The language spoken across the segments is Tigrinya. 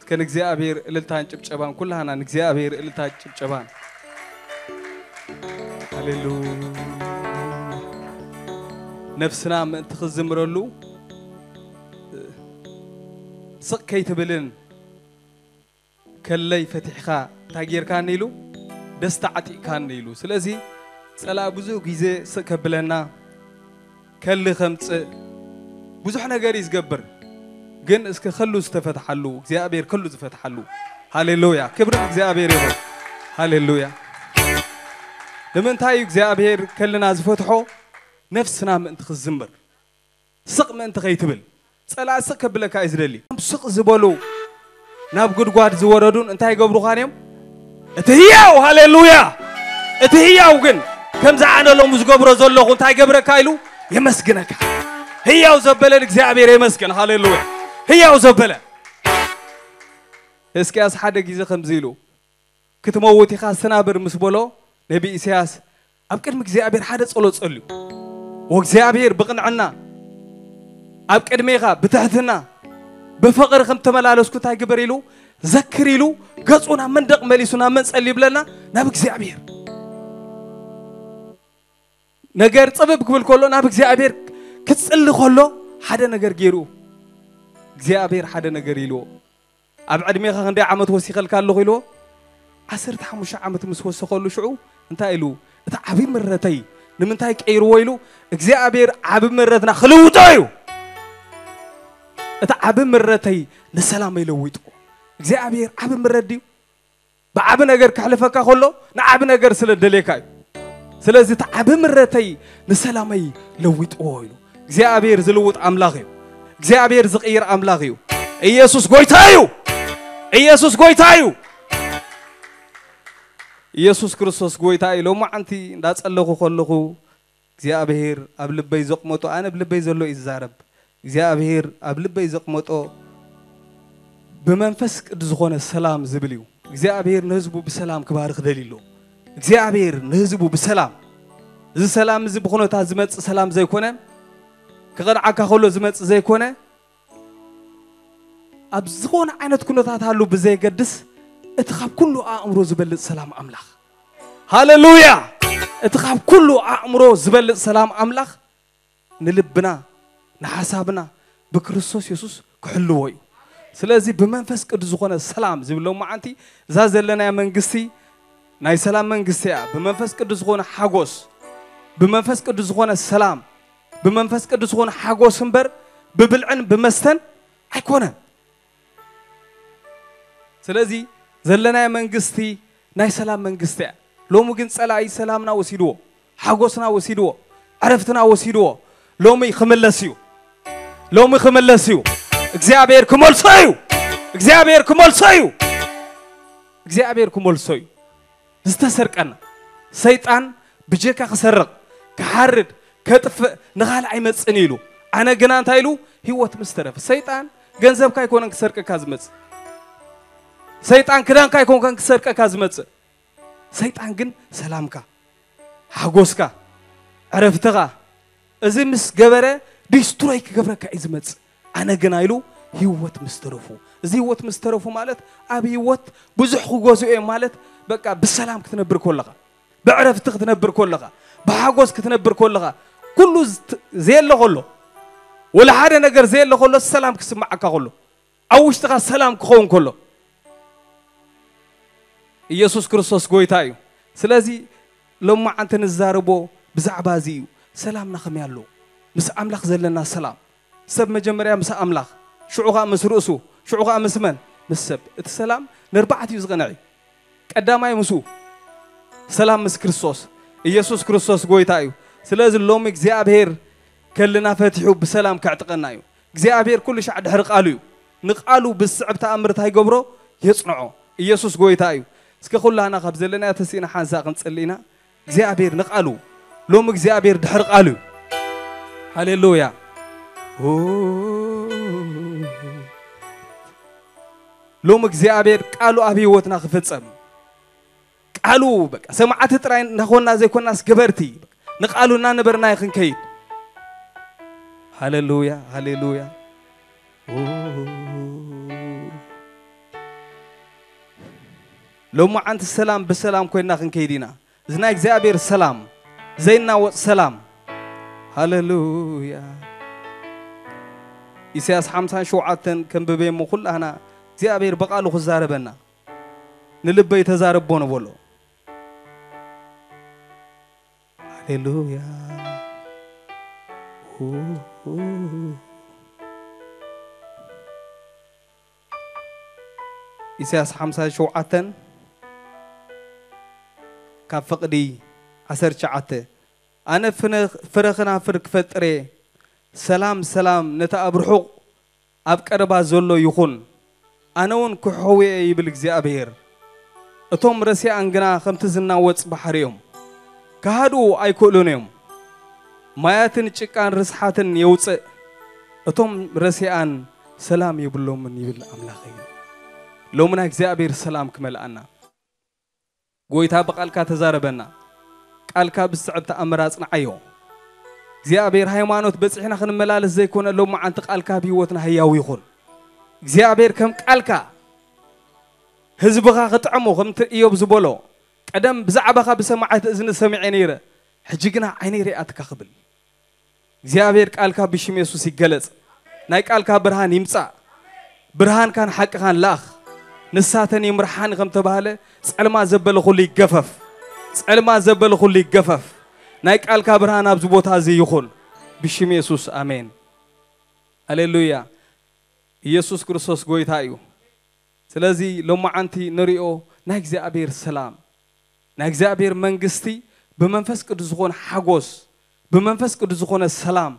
ከንእግዚኣብሔር እልልታን ጭብጨባን፣ ኩላህና ንእግዚኣብሔር እልልታን ጭብጨባን። ሃሌሉያ። ነፍስና ምእንቲ ክዝምረሉ፣ ስቕ ከይትብልን፣ ከለይ ፈቲሕካ እንታይ ጌርካኒ ኢሉ፣ ደስታ ዓጢቕካኒ ኢሉ። ስለዚ ጸላኢ ብዙሕ ግዜ ስቕ ከብለና፣ ከሊ ከምጽእ ብዙሕ ነገር እዩ ዝገብር። ግን እስከ ከሉ ዝተፈትሓሉ፣ እግዚኣብሔር ከሉ ዝፈትሓሉ። ሃሌሉያ። ክብሪ እግዚኣብሔር ይኹን። ሃሌሉያ። ንምንታይ እዩ እግዚኣብሔር ከልና ዝፈትሖ? ነፍስና ምእንቲ ክዝምር፣ ስቕ ምእንቲ ከይትብል። ጸላኢ ስቕ ከብለካ እዩ ዝደሊ። ስቕ ዝበሉ፣ ናብ ጉድጓድ ዝወረዱን እንታይ ይገብሩኻን እዮም? እቲ ህያው፣ ሃሌሉያ፣ እቲ ህያው ግን ከምዚ ኣነ ሎሚ ዝገብሮ ዘለኹ እንታይ ገብረካ ኢሉ የመስግነካ። ህያው ዘበለ እግዚኣብሔር የመስገን። ሃሌሉያ። ህያው ዘበለ። እስቅያስ ሓደ ግዜ ከምዚ ኢሉ፣ ክትመውት ኢኻ፣ ስናብር ምስ በሎ፣ ነቢ ኢሳያስ ኣብ ቅድሚ እግዚኣብሔር ሓደ ጸሎት ጸልዩ። ወእግዚኣብሔር ብቕንዕና ኣብ ቅድሜኻ ብትሕትና ብፍቕሪ ከም ተመላለስኩ እንታይ ግበር ኢሉ ዘክር ኢሉ፣ ገጹ ናብ መንደቕ መሊሱ ናብ መን ጸሊ ይብለና? ናብ እግዚኣብሔር። ነገር ጽብብ ክብል ከሎ ናብ እግዚኣብሔር ክጽሊ ከሎ ሓደ ነገር ገይሩ፣ እግዚኣብሔር ሓደ ነገር ኢልዎ። ኣብ ዕድሜኻ ክንደይ ዓመት ወሲኸልካ ኣለኹ ኢልዎ። ዓሰርተ ሓሙሽተ ዓመት ምስ ወሰኸሉ ሽዑ እንታይ ኢሉ? እቲ ዓቢ ምረተይ ንምንታይ ቀይርዎ ኢሉ እግዚኣብሔር ዓቢ ምረትና ክልውጦ እዩ። እቲ ዓቢ ምረተይ ንሰላመይ ለዊጥዎ። እግዚኣብሔር ዓቢ ምረት ድዩ? ብዓቢ ነገር ከሕልፈካ ከሎ ንዓቢ ነገር ስለ ደልየካ እዩ። ስለዚ እቲ ዓቢ ምረተይ ንሰላመይ ለዊጥዎ ኢሉ። እግዚኣብሔር ዝልውጥ ኣምላኽ እዩ። እግዚኣብሔር ዝቕይር ኣምላኽ እዩ። ኢየሱስ ጎይታ እዩ። ኢየሱስ ጎይታ እዩ። ኢየሱስ ክርስቶስ ጎይታ እዩ። ሎማዓንቲ እንዳጸለኹ ከለኹ እግዚኣብሔር ኣብ ልበይ ዘቕመጦ፣ ኣነ ኣብ ልበይ ዘሎ እዩ ዝዛረብ። እግዚኣብሔር ኣብ ልበይ ዘቕመጦ ብመንፈስ ቅዱስ ዝኾነ ሰላም ዝብል እዩ። እግዚኣብሔር ንህዝቡ ብሰላም ክባርኽ ደልዩ ኣሎ። እግዚኣብሔር ንህዝቡ ብሰላም፣ እዚ ሰላም እዚ ብኹነታት ዝመጽእ ሰላም ዘይኮነ፣ ክቐንዓካ ከሎ ዝመጽእ ዘይኮነ፣ ኣብ ዝኾነ ዓይነት ኩነታት ሃሉ ብዘየገድስ፣ እቲ ካብ ኩሉ ኣእምሮ ዝበልጽ ሰላም ኣምላኽ። ሃሌሉያ! እቲ ካብ ኩሉ ኣእምሮ ዝበልጽ ሰላም ኣምላኽ ንልብና፣ ንሓሳብና ብክርስቶስ የሱስ ክሕልዎ እዩ። ስለዚ ብመንፈስ ቅዱስ ዝኾነ ሰላም ዝብል ሎማዓንቲ እዛ ዘለናያ መንግስቲ ናይ ሰላም መንግስቲ እያ። ብመንፈስ ቅዱስ ዝኾነ ሓጎስ፣ ብመንፈስ ቅዱስ ዝኾነ ሰላም፣ ብመንፈስ ቅዱስ ዝኾነ ሓጎስ እምበር ብብልዕን ብመስተን ኣይኮነን። ስለዚ ዘለናዮ መንግስቲ ናይ ሰላም መንግስቲ እያ። ሎሚ ግን ጸላኢ ሰላምና ወሲድዎ፣ ሓጎስና ወሲድዎ፣ ዕረፍትና ወሲድዎ። ሎሚ ክምለስ እዩ። ሎሚ ክምለስ እዩ። እግዚኣብሔር ክመልሶ እዩ። እግዚኣብሔር ክመልሶ እዩ። እግዚኣብሔር ክመልሶ እዩ። ዝተሰርቀና ሰይጣን ብጀካ ክሰርቕ፣ ክሓርድ፣ ከጥፍእ ንኻልእ ኣይመጽእን ኢሉ። ኣነ ግና እንታይ ኢሉ? ህይወት ምስ ተረፈ። ሰይጣን ገንዘብካ ኣይኮነን ክሰርቀካ ዝመጽእ። ሰይጣን ክዳንካ ኣይኮንከን ክሰርቀካ ዝመጽእ። ሰይጣን ግን ሰላምካ፣ ሓጎስካ፣ ዕረፍትኻ፣ እዚ ምስ ገበረ ዲስትሮይ ክገብረካ እዩ ዝመጽእ። ኣነ ግና ኢሉ ህይወት ምስ ተረፉ። እዚ ህይወት ምስ ተረፉ ማለት ኣብ ህይወት ብዙሕ ክገዝኡ እዮም ማለት፣ በቃ ብሰላም ክትነብር ከለኻ፣ ብዕረፍቲ ክትነብር ከለኻ፣ ብሓጎስ ክትነብር ከለኻ፣ ኩሉ ዝት-፣ ዘየለ ከሎ፣ ወላ ሓደ ነገር ዘየለ ከሎ ሰላም ክስምዓካ ከሎ፣ ኣብ ውሽጥኻ ሰላም ክኸውን ከሎ፣ ኢየሱስ ክርስቶስ ጎይታ እዩ። ስለዚ ሎማዓንቲ ንዛረቦ ብዛዕባ እዚ እዩ። ሰላምና ከመይ ኣሎ? ምስ ኣምላኽ ዘለና ሰላም። ሰብ መጀመርያ ምስ ኣምላኽ፣ ሽዑ ኸኣ ምስ ርእሱ፣ ሽዑ ኸኣ ምስ መን? ምስ ሰብ። እቲ ሰላም ንኣርባዕቲኡ ዝቐንዐ እዩ። ቀዳማይ ምስኡ፣ ሰላም ምስ ክርስቶስ። ኢየሱስ ክርስቶስ ጎይታ እዩ። ስለዚ ሎሚ እግዚኣብሔር ከልና ፈቲሑ ብሰላም ከዕጥቐና እዩ። እግዚኣብሔር ኩሉ ሻዕ ድሕሪ ቃሉ እዩ። ንቃሉ ብዝስዕብ ተኣምር እንታይ ይገብሮ? የጽንዖ። ኢየሱስ ጎይታ እዩ። እስከ ኩላና ካብ ዘለናዮ ተሲእና ሓንሳእ ክንጽሊ ኢና። እግዚኣብሔር ንቃሉ፣ ሎሚ እግዚኣብሔር ድሕሪ ቃሉ እዩ። ሃሌሉያ። ኦ፣ ሎሚ እግዚኣብሔር ቃሉ ኣብ ህይወትና ክፍጸም፣ ቃሉ በቃ ሰማዕቲ ጥራይ እናኾንና ዘይኮንናስ ገበርቲ፣ ንቃሉ እናነበርና ክንከይድ። ሃሌሉያ፣ ሃሌሉያ። ኦ፣ ሎማዓንቲ ሰላም ብሰላም ኮይና ክንከይድ ኢና። እዚ ናይ እግዚኣብሔር ሰላም፣ ዘይናወጽ ሰላም። ሃሌሉያ። ኢሳያስ ሓምሳን ሸውዓተን ከንብበ እሞ ኩላህና እግዚኣብሔር ብቓሉ ክዛረበና፣ ንልበይ ተዛረቦ ንበሎ። ሃሌሉያ። ኢሳያስ ሓምሳ ሸውዓተን ካብ ፍቕዲ ዓሰርተ ትሽዓተ፣ ኣነ ፍነ-፣ ፍረ ክናፍር ክፈጥር እየ፣ ሰላም ሰላም ነቲ ኣብ ርሑቕ ኣብ ቀረባ ዘሎ ይኹን፣ ኣነ እውን ክሕውየ ይብል እግዚኣብሔር። እቶም ረሲኣን ግና ከምቲ ዝናወጽ ባሕሪ እዮም፣ ክሃድኡ ኣይክእሉን እዮም። ማያትን ጭቃን ርስሓትን የውፅእ፣ እቶም ረሲኣን ሰላም የብሎምን ይብል ኣምላኸይ። ሎምና እግዚኣብሔር ሰላም ክመልኣና። ጎይታ ብቓልካ ተዛረበና። ቃልካ ብዝስዕብ ተኣምር ኣጽንዓዮ። እግዚኣብሔር ሃይማኖት በጺሕና ክንመላለስ ዘይኮነ፣ ሎማዓንቲ ቃልካ ኣብ ህይወትና ህያው ይኹን። እግዚኣብሔር ከም ቃልካ ህዝብኻ ክጥዕሞ፣ ከምቲ እዮብ ዝበሎ፣ ቀደም ብዛዕባኻ ብሰማዕቲ እዝኒ ሰሚዐ ነይረ፣ ሕጂ ግና ዓይነይ ሪኣትካ ክብል። እግዚኣብሔር ቃልካ ብሽም የሱስ ይገለጽ። ናይ ቃልካ ብርሃን ይምጻእ። ብርሃንካን ሓቅኻን ለኣኽ። ንሳተን ይምርሓኒ ከም ተባህለ፣ ጸልማ ዘበለ ኩሉ ይገፈፍ። ጸልማ ዘበለ ኩሉ ይገፈፍ። ናይ ቃልካ ብርሃን ኣብዚ ቦታ እዚ ይኹን። ብሽም የሱስ፣ ኣሜን። ሃሌሉያ። ኢየሱስ ክርስቶስ ጎይታ እዩ። ስለዚ ሎማዓንቲ ንሪኦ ናይ እግዚኣብሔር ሰላም፣ ናይ እግዚኣብሔር መንግስቲ ብመንፈስ ቅዱስ ዝኾነ ሓጎስ፣ ብመንፈስ ቅዱስ ዝኾነ ሰላም፣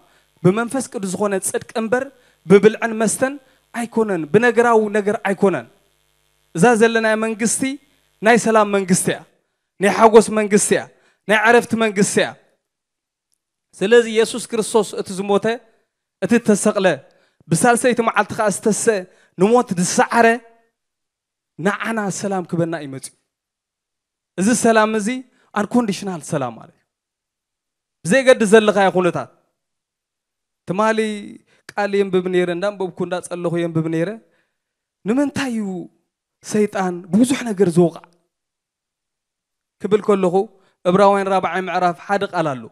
ብመንፈስ ቅዱስ ዝኾነ ጽድቂ እምበር ብብልዕን መስተን ኣይኮነን፣ ብነገራዊ ነገር ኣይኮነን። እዛ ዘለናያ መንግስቲ ናይ ሰላም መንግስቲ እያ፣ ናይ ሓጎስ መንግስቲ እያ፣ ናይ ዕረፍቲ መንግስቲ እያ። ስለዚ የሱስ ክርስቶስ እቲ ዝሞተ፣ እቲ እተሰቕለ፣ ብሳልሰይቲ መዓልቲ ከኣ ዝተሰ-፣ ንሞት ዝሰዓረ፣ ንዓና ሰላም ክበና እዩ መጺኡ። እዚ ሰላም እዚ ኣንኮንዲሽናል ሰላም ማለት እዩ። ብዘይገድስ ዘለኻዮ ኩነታት። ትማሊ ቃል የንብብ ነይረ፣ እንዳንበብኩ እንዳጸለኹ የንብብ ነይረ። ንምንታይ እዩ ሰይጣን ብብዙሕ ነገር ዝወቕዕ? ክብል ከለኹ፣ ዕብራውያን ራብዓይ ምዕራፍ ሓደ ቃል ኣሎ።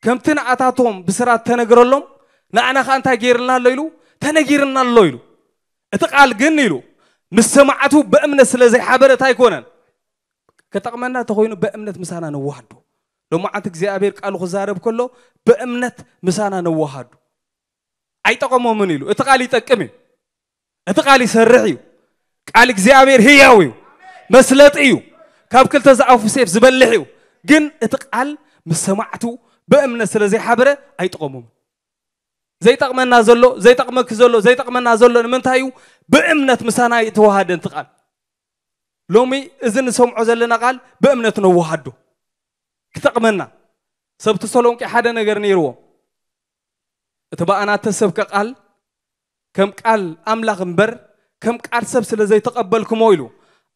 ከምቲ ንኣታቶም ብስራት ተነግረሎም፣ ንኣና ኸኣ እንታይ ገይርልና ኣሎ ኢሉ? ተነጊርና ኣሎ ኢሉ። እቲ ቃል ግን ኢሉ፣ ምስ ሰማዕቱ ብእምነት ስለ ዘይሓበረ እንታይ ኣይኮነን። ክጠቕመና እንተኾይኑ ብእምነት ምሳና ነዋህዶ። ሎማዓንቲ እግዚኣብሔር ቃሉ ክዛረብ ከሎ ብእምነት ምሳና ነዋሃዱ። ኣይጠቐሞምን ኢሉ። እቲ ቃል ይጠቅም እዩ። እቲ ቃል ይሰርሕ እዩ። ቃል እግዚኣብሔር ህያው እዩ። መስለጢ እዩ። ካብ ክልተ ዝኣፉ ሴፍ ዝበልሕ እዩ። ግን እቲ ቃል ምስ ሰማዕቱ ብእምነት ስለ ዘይሓበረ ኣይጠቐሞምን። ዘይጠቕመና ዘሎ፣ ዘይጠቕመኪ ዘሎ፣ ዘይጠቕመና ዘሎ ንምንታይ እዩ? ብእምነት ምሳና ኣይተዋሃደን እቲ ቃል። ሎሚ እዚ ንሰምዖ ዘለና ቃል ብእምነት ነወሃዶ። ክጠቕመና። ሰብ ተሰሎንቄ ሓደ ነገር ነይርዎም። እቲ ብኣና እተሰብከ ቃል ከም ቃል ኣምላኽ እምበር ከም ቃል ሰብ ስለ ዘይተቐበልኩሞ ኢሉ፣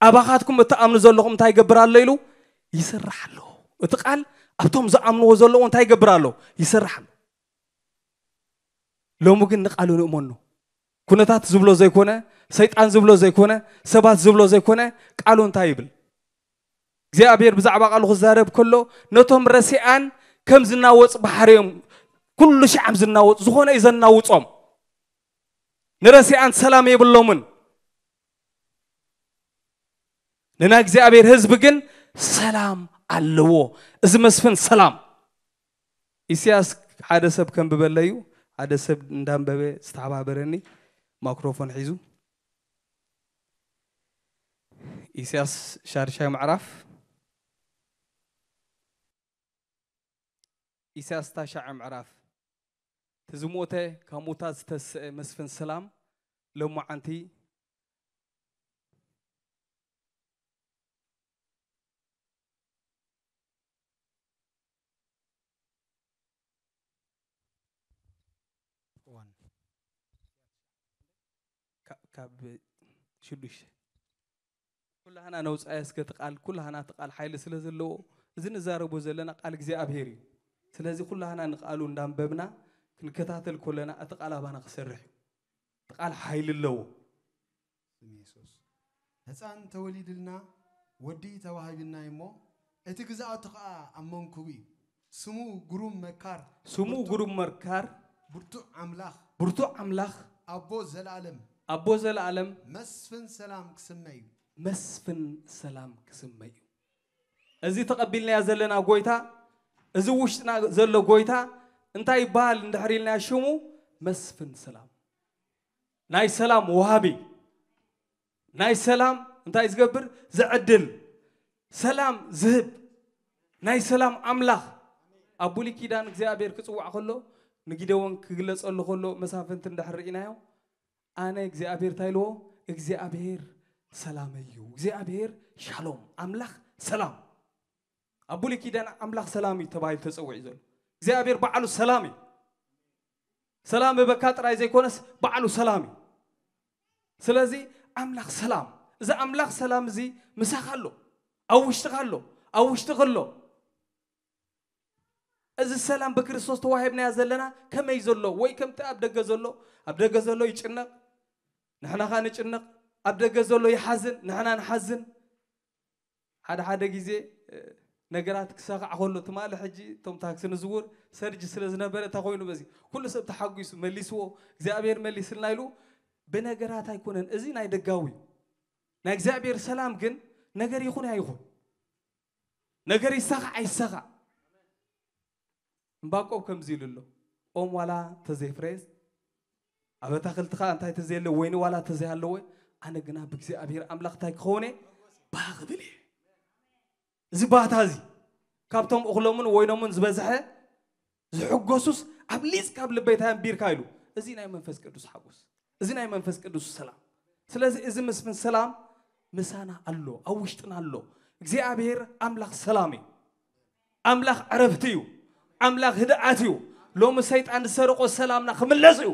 ኣባኻትኩም እትኣምኑ ዘለኹም እንታይ ይገብር ኣሎ ኢሉ? ይሰርሕ ኣሎ። እቲ ቃል ኣብቶም ዝኣምንዎ ዘለዉ እንታይ ይገብር ኣሎ? ይሰርሕ ኣሎ። ሎሚ ግን ንቃሉ ንእመኖ። ኩነታት ዝብሎ ዘይኮነ፣ ሰይጣን ዝብሎ ዘይኮነ፣ ሰባት ዝብሎ ዘይኮነ፣ ቃሉ እንታይ ይብል? እግዚኣብሔር ብዛዕባ ቃሉ ክዛረብ ከሎ፣ ነቶም ረሲኣን ከም ዝናወጽ ባሕሪ እዮም። ኩሉ ሻዕ እዮም ዝናወጽ፣ ዝኾነ እዩ ዘናውጾም። ንረሲኣን ሰላም የብሎምን። ንናይ እግዚኣብሔር ህዝቢ ግን ሰላም ኣለዎ። እዚ መስፍን ሰላም። ኢሳያስ ሓደ ሰብ ከንብበለዩ፣ ሓደ ሰብ እንዳንበበ ዝተሓባበረኒ ማክሮፎን ሒዙ። ኢሳያስ ሻድሻይ ምዕራፍ፣ ኢሳያስ ታሽዓይ ምዕራፍ። እቲ ዝሞተ ካብ ሙታት ዝተስአ መስፍን ሰላም ሎማዓንቲ ዋን። ካ-፣ ካብ ሽዱሽተ። ኩላህና ነውጻእ እስከ እቲ ቃል፣ ኩላህና እቲ ቃል ሓይሊ ስለ ዘለዎ፣ እዚ ንዛረቦ ዘለና ቃል እግዚኣብሔር እዩ። ስለዚ ኩላህና ንቃሉ እንዳንበብና ክንከታተል ከለና እቲ ቃል ኣባና ክሰርሕ እዩ። እቲ ቃል ሓይሊ ኣለዎ። ስም የሱስ። ሕፃን ተወሊድልና፣ ወዲ ተዋሂብና እሞ፣ እቲ ግዝኣቱ ኸኣ ኣብ መንኩቡ እዩ። ስሙ ግሩም መካር፣ ስሙ ግሩም መካር፣ ብርቱዕ ኣምላኽ፣ ብርቱዕ ኣምላኽ፣ ኣቦ ዘለኣለም፣ ኣቦ ዘለኣለም፣ መስፍን ሰላም ክስመ እዩ። መስፍን ሰላም ክስመ እዩ። እዚ ተቐቢልናዮ ዘለና ጎይታ፣ እዚ ውሽጥና ዘሎ ጎይታ እንታይ ይበሃል እንድሕር ኢልናዮ ሽሙ? መስፍን ሰላም፣ ናይ ሰላም ወሃቢ፣ ናይ ሰላም እንታይ ዝገብር? ዝዕድል፣ ሰላም ዝህብ፣ ናይ ሰላም ኣምላኽ። ኣብ ብሉይ ኪዳን እግዚኣብሔር ክጽዋዕ ከሎ፣ ንጊደዎን ክግለጸሉ ከሎ፣ መሳፍንቲ እንድሕር ርኢናዮ፣ ኣነ እግዚኣብሔር እንታይ ኢልዎ? እግዚኣብሔር ሰላመይ እዩ። እግዚኣብሔር ሻሎም፣ ኣምላኽ ሰላም። ኣብ ብሉይ ኪዳን ኣምላኽ ሰላም እዩ ተባሂሉ ተጸዊዑ ዘሎ። እግዚኣብሔር ባዕሉ ሰላም እዩ። ሰላም እበካ ጥራይ ዘይኮነስ ባዕሉ ሰላም እዩ። ስለዚ ኣምላኽ ሰላም፣ እዚ ኣምላኽ ሰላም እዚ ምሳኻ ኣሎ፣ ኣብ ውሽጥኻ ኣሎ፣ ኣብ ውሽጥኺ ኣሎ። እዚ ሰላም ብክርስቶስ ተዋሂብናዮ ዘለና ከመይ ዘሎ ወይ ከምቲ ኣብ ደገ ዘሎ፣ ኣብ ደገ ዘሎ ይጭነቕ፣ ንሕና ኸኣ ንጭነቕ፣ ኣብ ደገ ዘሎ ይሓዝን፣ ንሕና ንሓዝን። ሓደ ሓደ ግዜ እ፣ ነገራት ክሰኻዕ ከሎ ትማሊ ሕጂ እቶም ታክሲ ንዝውር ሰርጅ ስለ ዝነበረ እንታይ ኮይኑ በዚ ኩሉ ሰብ ተሓጒሱ መሊስዎ እግዚኣብሔር መሊስልና ኢሉ ብነገራት ኣይኮነን። እዚ ናይ ደጋዊ እዩ። ናይ እግዚኣብሔር ሰላም ግን ነገር ይኹን ኣይኹን ነገር ይሰኻዕ ኣይሰኻዕ እምባቆም ከምዚ ኢሉ ኣሎ ኦም ዋላ ተዘይፍረየስ ኣብ ኣታኽልትኻ እንታይ ተዘየለ ወይኒ ዋላ ተዘይሃለወ ኣነ ግና ብእግዚኣብሔር ኣምላኽ እንታይ ክኸውን እየ ባህ ክብል እየ። እዚ ባታ እዚ ካብቶም እኽሎምን ወይኖምን ዝበዝሐ ዝሕጎሱስ ኣብ ሊፅ ካብ ልበይ እንታይ ኣንቢርካ ኢሉ። እዚ ናይ መንፈስ ቅዱስ ሓጎስ፣ እዚ ናይ መንፈስ ቅዱስ ሰላም። ስለዚ እዚ መስፍን ሰላም ምሳና ኣሎ፣ ኣብ ውሽጥና ኣሎ። እግዚኣብሔር ኣምላኽ ሰላም እዩ። ኣምላኽ ዕረፍቲ እዩ። ኣምላኽ ህድኣት እዩ። ሎሚ ሰይጣን ዝሰረቆ ሰላምና ክምለስ እዩ።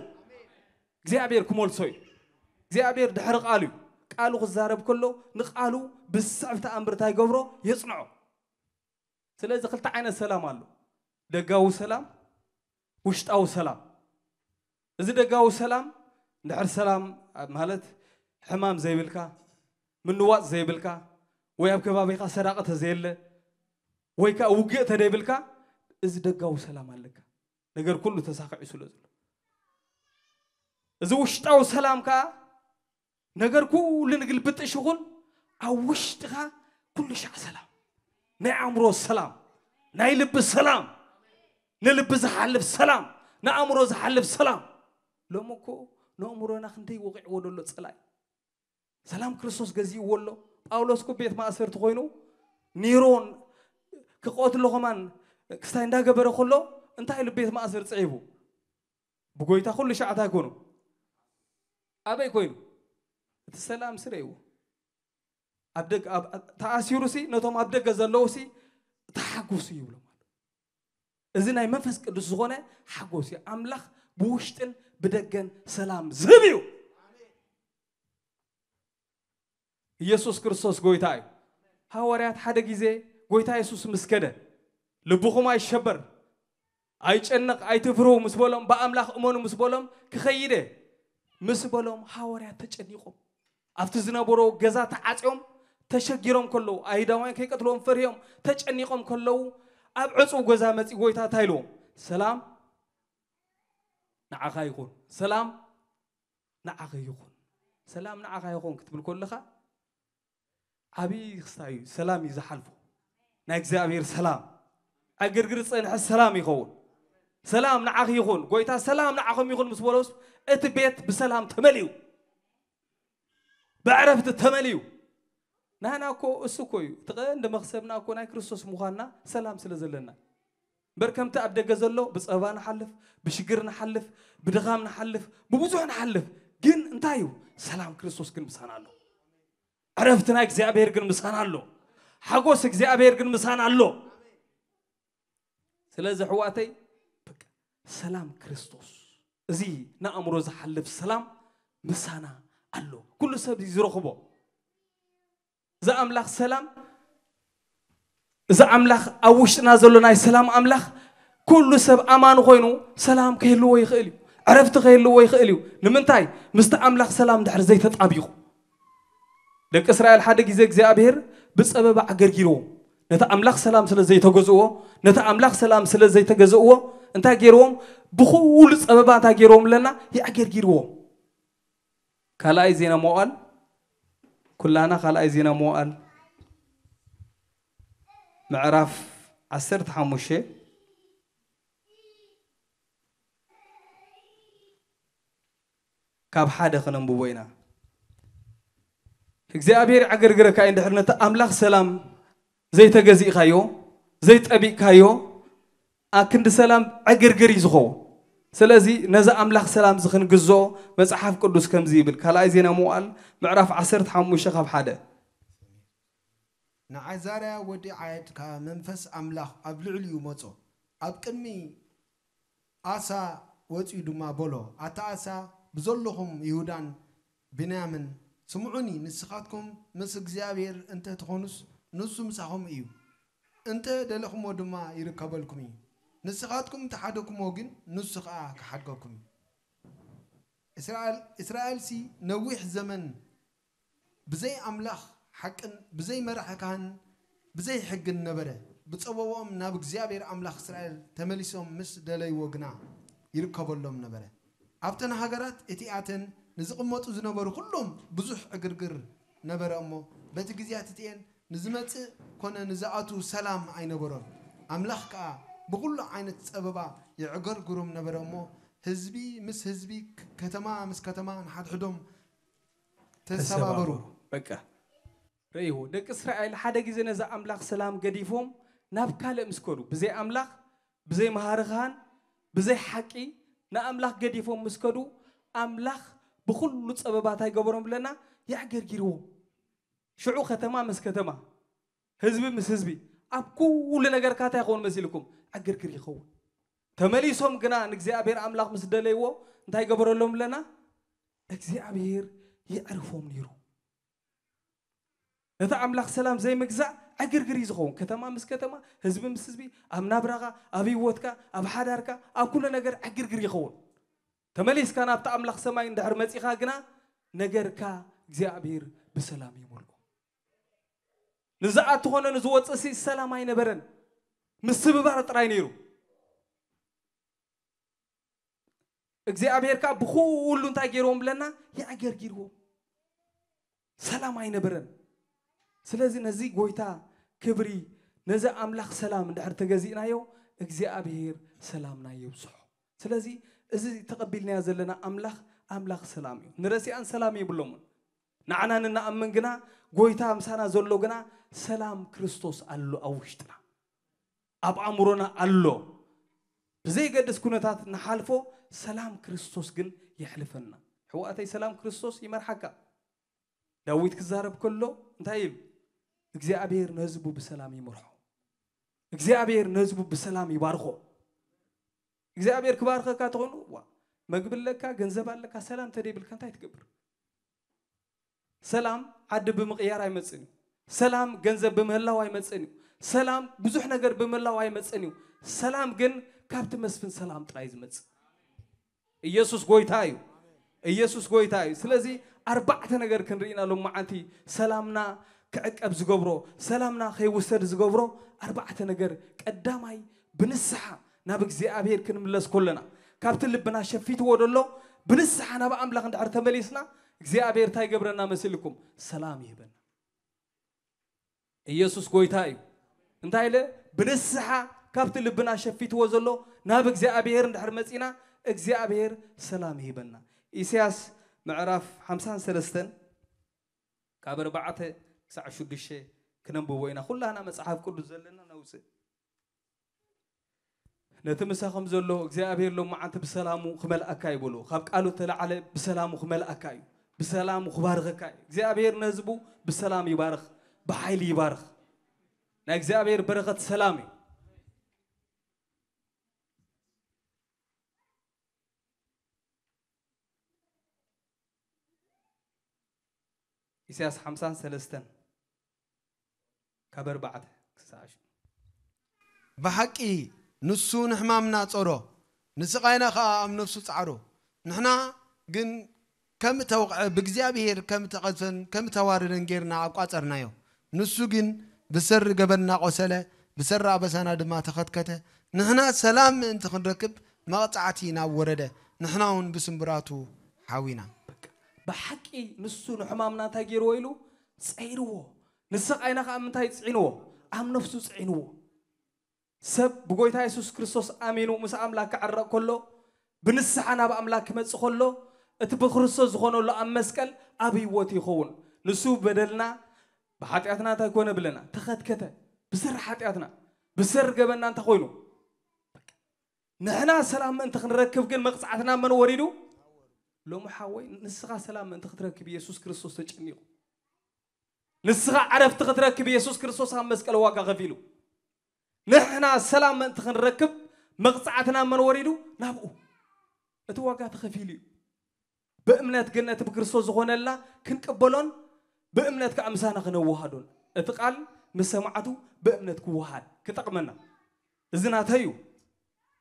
እግዚኣብሔር ክመልሶ እዩ። እግዚኣብሔር ድሕሪ ቃሉ እዩ። ቃሉ ክዛረብ ከሎ ንቃሉ ብስዕብ ተኣምር እንታይ ይገብሮ? የጽንዖ። ስለዚ ክልተ ዓይነት ሰላም ኣሎ። ደጋዊ ሰላም፣ ውሽጣዊ ሰላም። እዚ ደጋዊ ሰላም እንድሕር ሰላም ማለት ሕማም ዘይብልካ፣ ምንዋጽ ዘይብልካ፣ ወይ ኣብ ከባቢኻ ሰራቂ ተዘየለ፣ ወይ ከኣ ውግእ ተደይብልካ፣ እዚ ደጋዊ ሰላም ኣለካ። ነገር ኩሉ ተሳኺዑ ስለ ዘሎ። እዚ ውሽጣዊ ሰላም ከኣ ነገር ኩሉ ንግልብጥሽ ይኹን ኣብ ውሽጥኻ ኩሉ ሻዕ ሰላም፣ ናይ ኣእምሮ ሰላም፣ ናይ ልቢ ሰላም፣ ንልቢ ዝሓልፍ ሰላም፣ ንኣእምሮ ዝሓልፍ ሰላም። ሎሚ እኮ ንኣእምሮና ክንደይ ወቂዕዎ ደሎ ጸላኢ። ሰላም ክርስቶስ ገዚእዎ ኣሎ። ጳውሎስ እኮ ቤት ማእሰርቲ ኮይኑ ኒሮን ክቐትሎ ከማን ክስታይ እንዳገበረ ከሎ እንታይ ኢሉ ቤት ማእሰር ጽዒቡ? ብጎይታ ኩሉ ሻዕ እንታይ ኮይኑ? ኣበይ ኮይኑ? እቲ ሰላም ስረይዎ። ኣብ ደግ ኣብ ተኣሲሩ ሲ ነቶም ኣብ ደገ ዘለዉ ሲ ተሓጉሱ ይብሎም ኣሎ። እዚ ናይ መንፈስ ቅዱስ ዝኾነ ሓጎስ እዩ። ኣምላኽ ብውሽጥን ብደገን ሰላም ዝህብ እዩ። ኢየሱስ ክርስቶስ ጎይታ እዩ። ሃዋርያት ሓደ ግዜ ጎይታ የሱስ ምስ ከደ ልብኹም ኣይሸበር፣ ኣይጨነቕ፣ ኣይትፍርሁ ምስ በሎም፣ ብኣምላኽ እመኑ ምስ በሎም፣ ክኸይደ ምስ በሎም ሃዋርያት ተጨኒቖም ኣብቲ ዝነበሮ ገዛ ተዓፅዮም ተሸጊሮም ከለዉ ኣይሁዳውያን ከይቀትልዎም ፈርዮም ተጨኒቖም ከለዉ ኣብ ዕፁው ገዛ መፂ ጎይታ እንታይ ኢልዎም? ሰላም ንዓኻ ይኹን፣ ሰላም ንዓኺ ይኹን፣ ሰላም ንዓኻ ይኹን ክትብል ከለኻ ዓብዪ ክስታይ እዩ። ሰላም እዩ ዝሓልፎ። ናይ እግዚኣብሔር ሰላም ዕግርግር ዝፀንሐ ሰላም ይኸውን። ሰላም ንዓኺ ይኹን፣ ጎይታ ሰላም ንዓኹም ይኹን ምስ በሎስ እቲ ቤት ብሰላም ተመሊኡ፣ ብዕረፍቲ ተመሊኡ። ናህና እኮ እሱ እኮ እዩ እቲ ቀንዲ መኽሰብና እኮ ናይ ክርስቶስ ምዃንና ሰላም ስለ ዘለና እምበር ከምቲ ኣብ ደገ ዘሎ ብፀበባ ንሓልፍ፣ ብሽግር ንሓልፍ፣ ብድኻም ንሓልፍ፣ ብብዙሕ ንሓልፍ። ግን እንታይ እዩ ሰላም ክርስቶስ ግን ምሳና ኣሎ። ዕረፍቲ ናይ እግዚኣብሔር ግን ምሳና ኣሎ። ሓጎስ እግዚኣብሔር ግን ምሳና ኣሎ። ስለዚ ኣሕዋተይ በቃ ሰላም ክርስቶስ እዚ ንኣእምሮ ዝሓልፍ ሰላም ምሳና ኣሎ። ኩሉ ሰብ እዩ ዝረኽቦ። እዚ ኣምላኽ ሰላም እዚ ኣምላኽ ኣብ ውሽጥና ዘሎ ናይ ሰላም ኣምላኽ ኩሉ ሰብ ኣማኒ ኮይኑ ሰላም ከይህልዎ ይኽእል እዩ። ዕረፍቲ ከይህልዎ ይኽእል እዩ። ንምንታይ? ምስቲ ኣምላኽ ሰላም ድሕር ዘይተጣቢቑ ደቂ እስራኤል ሓደ ግዜ እግዚኣብሔር ብጸበባ ኣገርጊርዎም። ነቲ ኣምላኽ ሰላም ስለ ዘይተገዝእዎ፣ ነቲ ኣምላኽ ሰላም ስለ ዘይተገዝእዎ፣ እንታይ ገይርዎም? ብኹሉ ጸበባ እንታይ ገይርዎም ኣለና? የኣገርጊርዎም። ካልኣይ ዜና መዋዕል፣ ኩላና ካልኣይ ዜና መዋዕል ምዕራፍ ዓሰርተ ሓሙሽተ ካብ ሓደ ክነንብቦ ኢና። እግዚኣብሔር ይዕግርግረካ እዩ፣ እንድሕር ነቲ ኣምላኽ ሰላም ዘይተገዚእካዮ፣ ዘይጠቢቕካዮ፣ ኣክንዲ ሰላም ዕግርግር እዩ ዝኸውን። ስለዚ ነዚ ኣምላኽ ሰላም እዚ ክንግዝኦ መጽሓፍ ቅዱስ ከምዚ ይብል። ካልኣይ ዜና መዋዕል ምዕራፍ ዓሰርተ ሓሙሽተ ካብ ሓደ። ንዓዛርያ ወዲ ዓየድ ከኣ መንፈስ ኣምላኽ ኣብ ልዕሊኡ መጾ። ኣብ ቅድሚ ኣሳ ወጺኡ ድማ በሎ፣ ኣታ ኣሳ፣ ብዘለኹም ይሁዳን ብንያምን፣ ስምዑኒ፣ ንስኻትኩም ምስ እግዚኣብሔር እንተ ትኾኑስ፣ ንሱ ምሳኹም እዩ። እንተ ደለኹሞ ድማ ይርከበልኩም እዩ። ንስኻትኩም እንተ ሓደግኩሞ ግን፣ ንሱ ኸኣ ክሓድገኩም እዩ። እስራኤል፣ እስራኤልሲ ነዊሕ ዘመን ብዘይ ኣምላኽ ሓቅን ብዘይ መራሒ ካህን ብዘይ ሕግን ነበረ። ብጸበቦኦም ናብ እግዚኣብሔር ኣምላኽ እስራኤል ተመሊሶም ምስ ደለይዎ ግና ይርከበሎም ነበረ። ኣብተን ሃገራት እቲኣተን ንዝቕመጡ ዝነበሩ ኩሎም ብዙሕ ዕግርግር ነበረ እሞ፣ በቲ ግዜያት እቲኤን ንዝመጽእ ኮነ ንዝኣቱ ሰላም ኣይነበሮን። ኣምላኽ ከኣ ብኹሉ ዓይነት ጸበባ የዕገርግሮም ነበረ እሞ፣ ህዝቢ ምስ ህዝቢ፣ ከተማ ምስ ከተማ ንሓድሕዶም ተሰባበሩ። ተሰባበሩ። በቃ። ረእይዎ፣ ደቂ እስራኤል ሓደ ግዜ ነዚ ኣምላኽ ሰላም ገዲፎም ናብ ካልእ ምስ ከዱ፣ ብዘይ ኣምላኽ፣ ብዘይ መሃሪ ካህን፣ ብዘይ ሓቂ ንኣምላኽ ገዲፎም ምስ ከዱ፣ ኣምላኽ ብኹሉ ጸበባ እንታይ ገበሮም ብለና? የዕገርጊርዎም። ሽዑ ከተማ ምስ ከተማ፣ ህዝቢ ምስ ህዝቢ፣ ኣብ ኩሉ ነገርካ እንታይ ይኸውን መሲልኩም? ዕግርግር ይኸውን። ተመሊሶም ግና ንእግዚኣብሔር ኣምላኽ ምስ ደለይዎ እንታይ ገበረሎም ብለና? እግዚኣብሔር የዕርፎም ነይሩ። ነቲ ኣምላኽ ሰላም ዘይምግዛእ ዕግርግር እዩ ዝኸውን። ከተማ ምስ ከተማ፣ ህዝቢ ምስ ህዝቢ፣ ኣብ ናብራኻ፣ ኣብ ህይወትካ፣ ኣብ ሓዳርካ፣ ኣብ ኩሉ ነገር ዕግርግር ይኸውን። ተመሊስካ ናብቲ ኣምላኽ ሰማይ እንድሕር መጺኻ ግና ነገርካ እግዚኣብሔር ብሰላም ይመልኦ። ንዝኣቱ ኾነ ንዝወፅእ ሲ ሰላም ኣይነበረን፣ ምስብባር ጥራይ ነይሩ። እግዚኣብሔር ከዓ ብኩሉ እንታይ ገይርዎም ብለና? የዕገርጊርዎም። ሰላም ኣይነበረን። ስለዚ ነዚ ጎይታ ክብሪ፣ ነዚ ኣምላኽ ሰላም እንድሕር ተገዚእናዮ፣ እግዚኣብሔር ሰላምና የብዝሖ። ስለዚ እዚ ተቐቢልናዮ ዘለና ኣምላኽ፣ ኣምላኽ ሰላም እዩ። ንረሲኣን ሰላም የብሎምን። ንዓና ንንኣምን ግና፣ ጎይታ ምሳና ዘሎ ግና፣ ሰላም ክርስቶስ ኣሎ ኣብ ውሽጥና። ኣብ ኣእምሮና ኣሎ። ብዘይገድስ ኩነታት ንሓልፎ፣ ሰላም ክርስቶስ ግን የሕልፈና። ሕዋእተይ፣ ሰላም ክርስቶስ ይመርሓካ። ዳዊት ክዛረብ ከሎ እንታይ ኢሉ? እግዚኣብሔር ንህዝቡ ብሰላም ይመርሖ። እግዚኣብሔር ንህዝቡ ብሰላም ይባርኾ። እግዚኣብሔር ክባርኸካ ተኾይኑ፣ ዋ፣ መግቢ ኣለካ፣ ገንዘብ ኣለካ፣ ሰላም ተደይብልካ እንታይ ትገብር? ሰላም ዓዲ ብምቕያር ኣይመጽእን እዩ። ሰላም ገንዘብ ብምህላው ኣይመጽእን እዩ። ሰላም ብዙሕ ነገር ብምህላው ኣይመጽእን እዩ። ሰላም ግን ካብቲ መስፍን ሰላም ጥራይ ዝመጽእ። ኢየሱስ ጎይታ እዩ። ኢየሱስ ጎይታ እዩ። ስለዚ ኣርባዕተ ነገር ክንርኢ ኢና ሎማዓንቲ ሰላምና ክዕቀብ ዝገብሮ፣ ሰላምና ከይውሰድ ዝገብሮ ኣርባዕተ ነገር። ቀዳማይ ብንስሓ ናብ እግዚኣብሔር ክንምለስ ከለና፣ ካብቲ ልብና ሸፊትዎ ደሎ ብንስሓ ናብ ኣምላኽ እንድሕር ተመሊስና፣ እግዚኣብሔር እንታይ ይገብረና መሲልኩም? ሰላም ይህበና። ኢየሱስ ጎይታ እዩ። እንታይ ኢለ? ብንስሓ ካብቲ ልብና ሸፊትዎ ዘሎ ናብ እግዚኣብሔር እንድሕር መጺና፣ እግዚኣብሔር ሰላም ይህበና። ኢሳያስ ምዕራፍ ሓምሳን ሰለስተን ካብ ኣርባዕተ ክሳዕ ሽዱሽተ ክነንብቦ ኢና። ኩላና መጽሓፍ ቅዱስ ዘለና ነውጽእ። ነቲ ምሳኹም ዘሎ እግዚኣብሔር ሎማዓንቲ ብሰላሙ ክመልኣካ እዩ በሎ። ካብ ቃሉ እተላዕለ ብሰላሙ ክመልኣካ እዩ። ብሰላሙ ክባርኸካ እዩ። እግዚኣብሔር ንህዝቡ ብሰላም ይባርኽ፣ ብሓይሊ ይባርኽ። ናይ እግዚኣብሔር በረኸት ሰላም እዩ። ኢሳያስ ሓምሳን ሰለስተን ካብ ኣርባዕተ ክሳዕ ሽ-፣ ብሓቂ ንሱ ንሕማምና ጾሮ፣ ንስቓይና ኸኣ ኣብ ነፍሱ ጻዕሮ። ንሕና ግን ከም እተወቕዐ፣ ብእግዚኣብሔር ከም እተቐዝፈን ከም እተዋረደን ጌርና ኣቋጸርናዮ። ንሱ ግን ብሰሪ ገበንና ቆሰለ፣ ብሰሪ ኣበሳና ድማ ተኸትከተ። ንሕና ሰላም ምእንቲ ክንረክብ መቕጻዕቲ ናብ ወረደ፣ ንሕና እውን ብስምብራቱ ሓዊና። ብሓቂ ንሱ ንሕማምና እንታይ ገይርዎ ኢሉ? ጸዒንዎ። ንስቓይና ኸዓ ምንታይ ጽዒንዎ? ኣብ ነፍሱ ጽዒንዎ። ሰብ ብጎይታ የሱስ ክርስቶስ ኣሚኑ ምስ ኣምላክ ክዕረቕ ከሎ፣ ብንስሓ ናብ ኣምላክ ክመጽእ ከሎ፣ እቲ ብክርስቶስ ዝኾነሉ ኣብ መስቀል ኣብ ህይወት ይኸውን። ንሱ በደልና ብሓጢኣትና እንታይ ኮነ ብለና? ተኸትከተ። ብሰር ሓጢኣትና፣ ብሰር ገበንና እንታይ ኮይኑ? ንሕና ሰላም ምእንቲ ክንረክብ ግን መቕጻዕትና መን ወሪዱ? ሎሚ ሓወይ፣ ንስኻ ሰላም ምእንቲ ክትረክብ የሱስ ክርስቶስ ተጨኒቑ። ንስኻ ዕረፍቲ ክትረክብ የሱስ ክርስቶስ ኣብ መስቀል ዋጋ ከፊሉ። ንሕና ሰላም ምእንቲ ክንረክብ መቕጻዕትና መን ወሪዱ? ናብኡ። እቲ ዋጋ ተኸፊሉ እዩ። ብእምነት ግን ነቲ ብክርስቶስ ዝኾነልና ክንቅበሎን ብእምነት ከዓ ምሳና ክነወሃዶን። እቲ ቃል ምስ ሰማዕቱ ብእምነት ክወሃድ ክጠቕመና። እዚ ናተይ እዩ።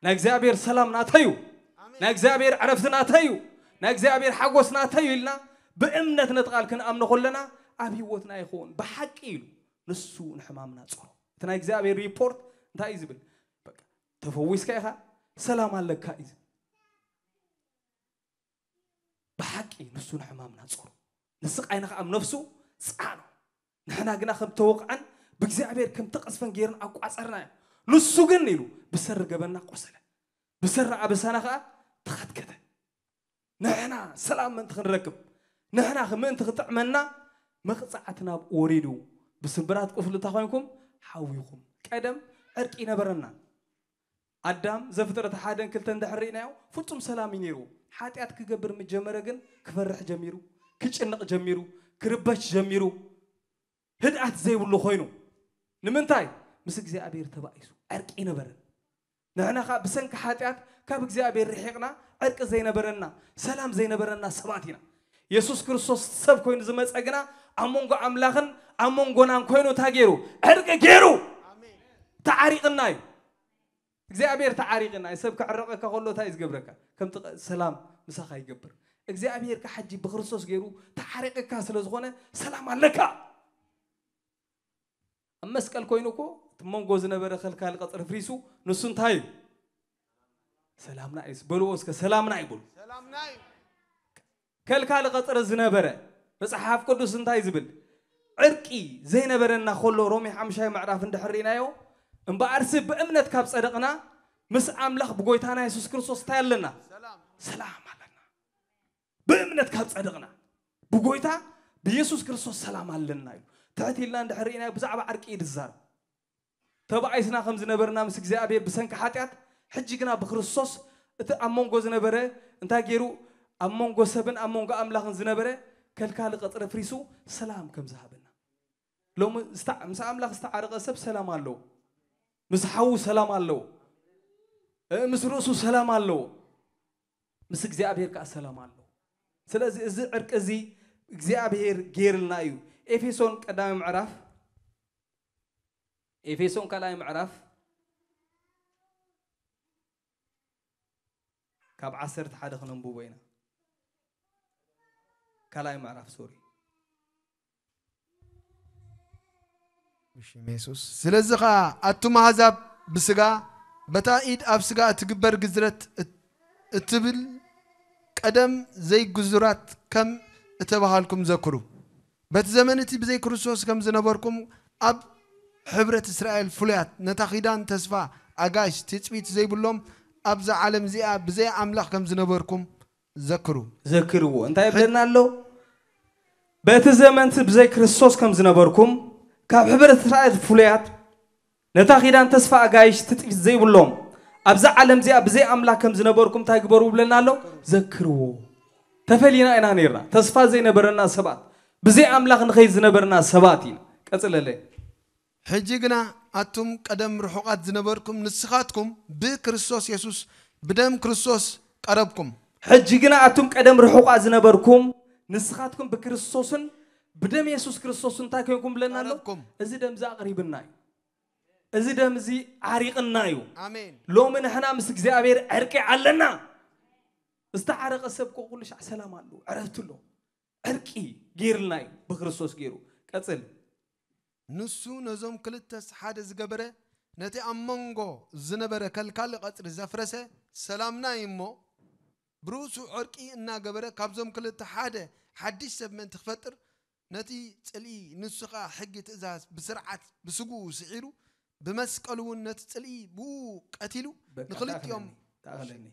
ናይ እግዚኣብሔር ሰላም ናተይ እዩ። ናይ እግዚኣብሔር ዕረፍቲ ናተይ እዩ። ናይ እግዚኣብሔር ሓጎስ ናተይ እዩ ኢልና ብእምነት ነቲ ቃል ክንኣምኖ ከለና ኣብ ህይወትና ይኸውን። ብሓቂ ኢሉ ንሱ ንሕማምና ጾሮ። እቲ ናይ እግዚኣብሔር ሪፖርት እንታይ እዩ ዝብል? በቃ ተፈዊስካ ኢኻ፣ ሰላም ኣለካ እዩ ዝብል። ብሓቂ ንሱ ንሕማምና ጾሩ፣ ንስቓይና ኸዓ ኣብ ነፍሱ ጸዓኖ። ንሕና ግና ከም ተወቕዐን ብእግዚኣብሔር ከም ተቐስፈን ገይርና ኣቋጸርናዮ። ንሱ ግን ኢሉ ብሰሪ ገበንና ቆሰለ፣ ብሰሪ ኣበሳና ኸዓ ተኸትከተ። ንሕና ሰላም ምእንቲ ክንረክብ፣ ንሕና ምእንቲ ክጥዕመና መቕጻዕቲ ናብ ወሪዱ። ብስምብራት ቁስሉ እንታይ ኮይንኩም? ሓዊኹም። ቀደም ዕርቂ ይነበረና። ኣዳም ዘፍጥረት ሓደን ክልተን እንድሕር ርኢናዮ፣ ፍጹም ሰላም እዩ ነይሩ። ሓጢኣት ክገብር ምስ ጀመረ ግን ክፈርሕ ጀሚሩ፣ ክጭነቕ ጀሚሩ፣ ክርበሽ ጀሚሩ፣ ህድኣት ዘይብሉ ኮይኑ። ንምንታይ? ምስ እግዚኣብሔር ተባኢሱ። ዕርቂ ነበረ። ንሕና ኸዓ ብሰንኪ ሓጢኣት ካብ እግዚኣብሔር ርሒቕና፣ ዕርቂ ዘይነበረና፣ ሰላም ዘይነበረና ሰባት ኢና። የሱስ ክርስቶስ ሰብ ኮይኑ ዝመጸ ግና ኣብ መንጎ ኣምላኽን ኣብ መንጎናን ኮይኑ እንታይ ገይሩ? ዕርቂ ገይሩ። ተዓሪቕና እዩ። እግዚኣብሔር ተዓሪቕና እዩ። ሰብ ክዕረቐካ ከሎ እንታይ እዩ ዝገብረካ? ከምቲ ቐ-፣ ሰላም ምሳኻ ይገብር። እግዚኣብሔር ከ ሕጂ ብክርስቶስ ገይሩ ተዓሪቕካ ስለ ዝኾነ ሰላም ኣለካ። ኣብ መስቀል ኮይኑ እኮ እቲ መንጎ ዝነበረ ከልካሊ ቀጽሪ ፍሪሱ፣ ንሱ እንታይ እዩ? ሰላምና እዩ። በልዎ እስከ፣ ሰላምና እዩ በሉ። ሰላምና እዩ። ከልካሊ ቀጽሪ ዝነበረ መጽሓፍ ቅዱስ እንታይ ዝብል? ዕርቂ ዘይነበረና ከሎ፣ ሮሜ ሓምሻይ ምዕራፍ እንድሕር ርኢናዮ፣ እምበኣርሲ ብእምነት ካብ ጸደቕና፣ ምስ ኣምላኽ ብጎይታና የሱስ ክርስቶስ እንታይ ኣለና? ሰላም። ሰላም ኣለና። ብእምነት ካብ ጸደቕና፣ ብጎይታ ብየሱስ ክርስቶስ ሰላም ኣለና እዩ። ትሕት ኢልና እንድሕር ርኢናዮ፣ ብዛዕባ ዕርቂ እዩ ዝዛረብ። ተባኢስና ከም ዝነበርና ምስ እግዚኣብሔር ብሰንኪ ሓጢኣት፣ ሕጂ ግና ብክርስቶስ እቲ ኣብ መንጎ ዝነበረ እንታይ ገይሩ? ኣብ መንጎ ሰብን ኣብ መንጎ ኣምላኽን ዝነበረ ከልካሊ ቀጽሪ ፍሪሱ ሰላም ከም ዝሃበና። ሎሚ ዝታ-፣ ምስ ኣምላኽ ዝተዓረቐ ሰብ ሰላም ኣለዎ። ምስ ሓዉ ሰላም ኣለዎ። እ፣ ምስ ርእሱ ሰላም ኣለዎ። ምስ እግዚኣብሔር ከኣ ሰላም ኣለዎ። ስለዚ እዚ ዕርቂ እዚ እግዚኣብሔር ገይርልና እዩ። ኤፌሶን ቀዳማይ ምዕራፍ፣ ኤፌሶን ካልኣይ ምዕራፍ ካብ ዓሰርተ ሓደ ክነንብቦ ኢና። ካልኣይ ምዕራፍ፣ ሶሪ። ብሽም የሱስ። ስለዚ ኸኣ ኣቱም ኣህዛብ ብስጋ፣ በታ ኢድ ኣብ ስጋ እትግበር ግዝረት እት-፣ እትብል ቀደም ዘይግዙራት ከም እተባሃልኩም ዘክሩ። በቲ ዘመን እቲ ብዘይ ክርስቶስ ከም ዝነበርኩም፣ ኣብ ሕብረት እስራኤል ፍሉያት፣ ነታ ኪዳን ተስፋ ኣጋይሽ ትጽቢት ዘይብሎም፣ ኣብዛ ዓለም እዚኣ ብዘይ ኣምላኽ ከም ዝነበርኩም ዘክሩ። ዘክርዎ። እንታይ ይብለና ኣሎ? በቲ ዘመን እቲ ብዘይ ክርስቶስ ከም ዝነበርኩም፣ ካብ ሕብረት እስራኤል ፍሉያት፣ ነታ ኪዳን ተስፋ ኣጋይሽ ትጽቢት ዘይብሎም፣ ኣብዛ ዓለም እዚኣ ብዘይ ኣምላኽ ከም ዝነበርኩም እንታይ ግበሩ ብለና ኣሎ? ዘክርዎ። ተፈሊና ኢና ነይርና። ተስፋ ዘይነበረና ሰባት፣ ብዘይ ኣምላኽ ንኸይድ ዝነበርና ሰባት ኢና። ቀጽለለይ። ሕጂ ግና ኣቱም ቀደም ርሑቓት ዝነበርኩም፣ ንስኻትኩም ብክርስቶስ የሱስ፣ ብደም ክርስቶስ ቀረብኩም። ሕጂ ግና ኣቱም ቀደም ርሑቓት ዝነበርኩም፣ ንስኻትኩም ብክርስቶስን ብደም የሱስ ክርስቶስን እንታይ ኮይንኩም ብለና ኣሎ? ቀረብኩም። እዚ ደም እዚ ኣቕሪብና እዩ። እዚ ደም እዚ ዓሪቕና እዩ። ኣሜን። ሎሚ ንሕና ምስ እግዚኣብሔር ዕርቂ ኣለና። ዝተዓረቐ ሰብ እኮ ኩሉ ሻዕ ሰላም ኣለዎ፣ ዕረፍቲ ኣለዎ። ዕርቂ ገይርልና እዩ ብክርስቶስ ገይሩ። ቀጽል። ንሱ ነዞም ክልተስ ሓደ ዝገበረ፣ ነቲ ኣብ መንጎ ዝነበረ ከልካሊ ቐጽሪ ዘፍረሰ፣ ሰላምና እዩ እሞ፣ ብርእሱ ዕርቂ እናገበረ ካብዞም ክልተ ሓደ ሓድሽ ሰብ ምእንቲ ክፈጥር፣ ነቲ ጽልኢ ንሱ ኸኣ ሕጊ ትእዛዝ ብስርዓት ብስግኡ ስዒሩ፣ ብመስቀሉ እውን ነቲ ጽልኢ ብኡ ቀቲሉ፣ ንኽልቲኦም ተኣኸለኒ።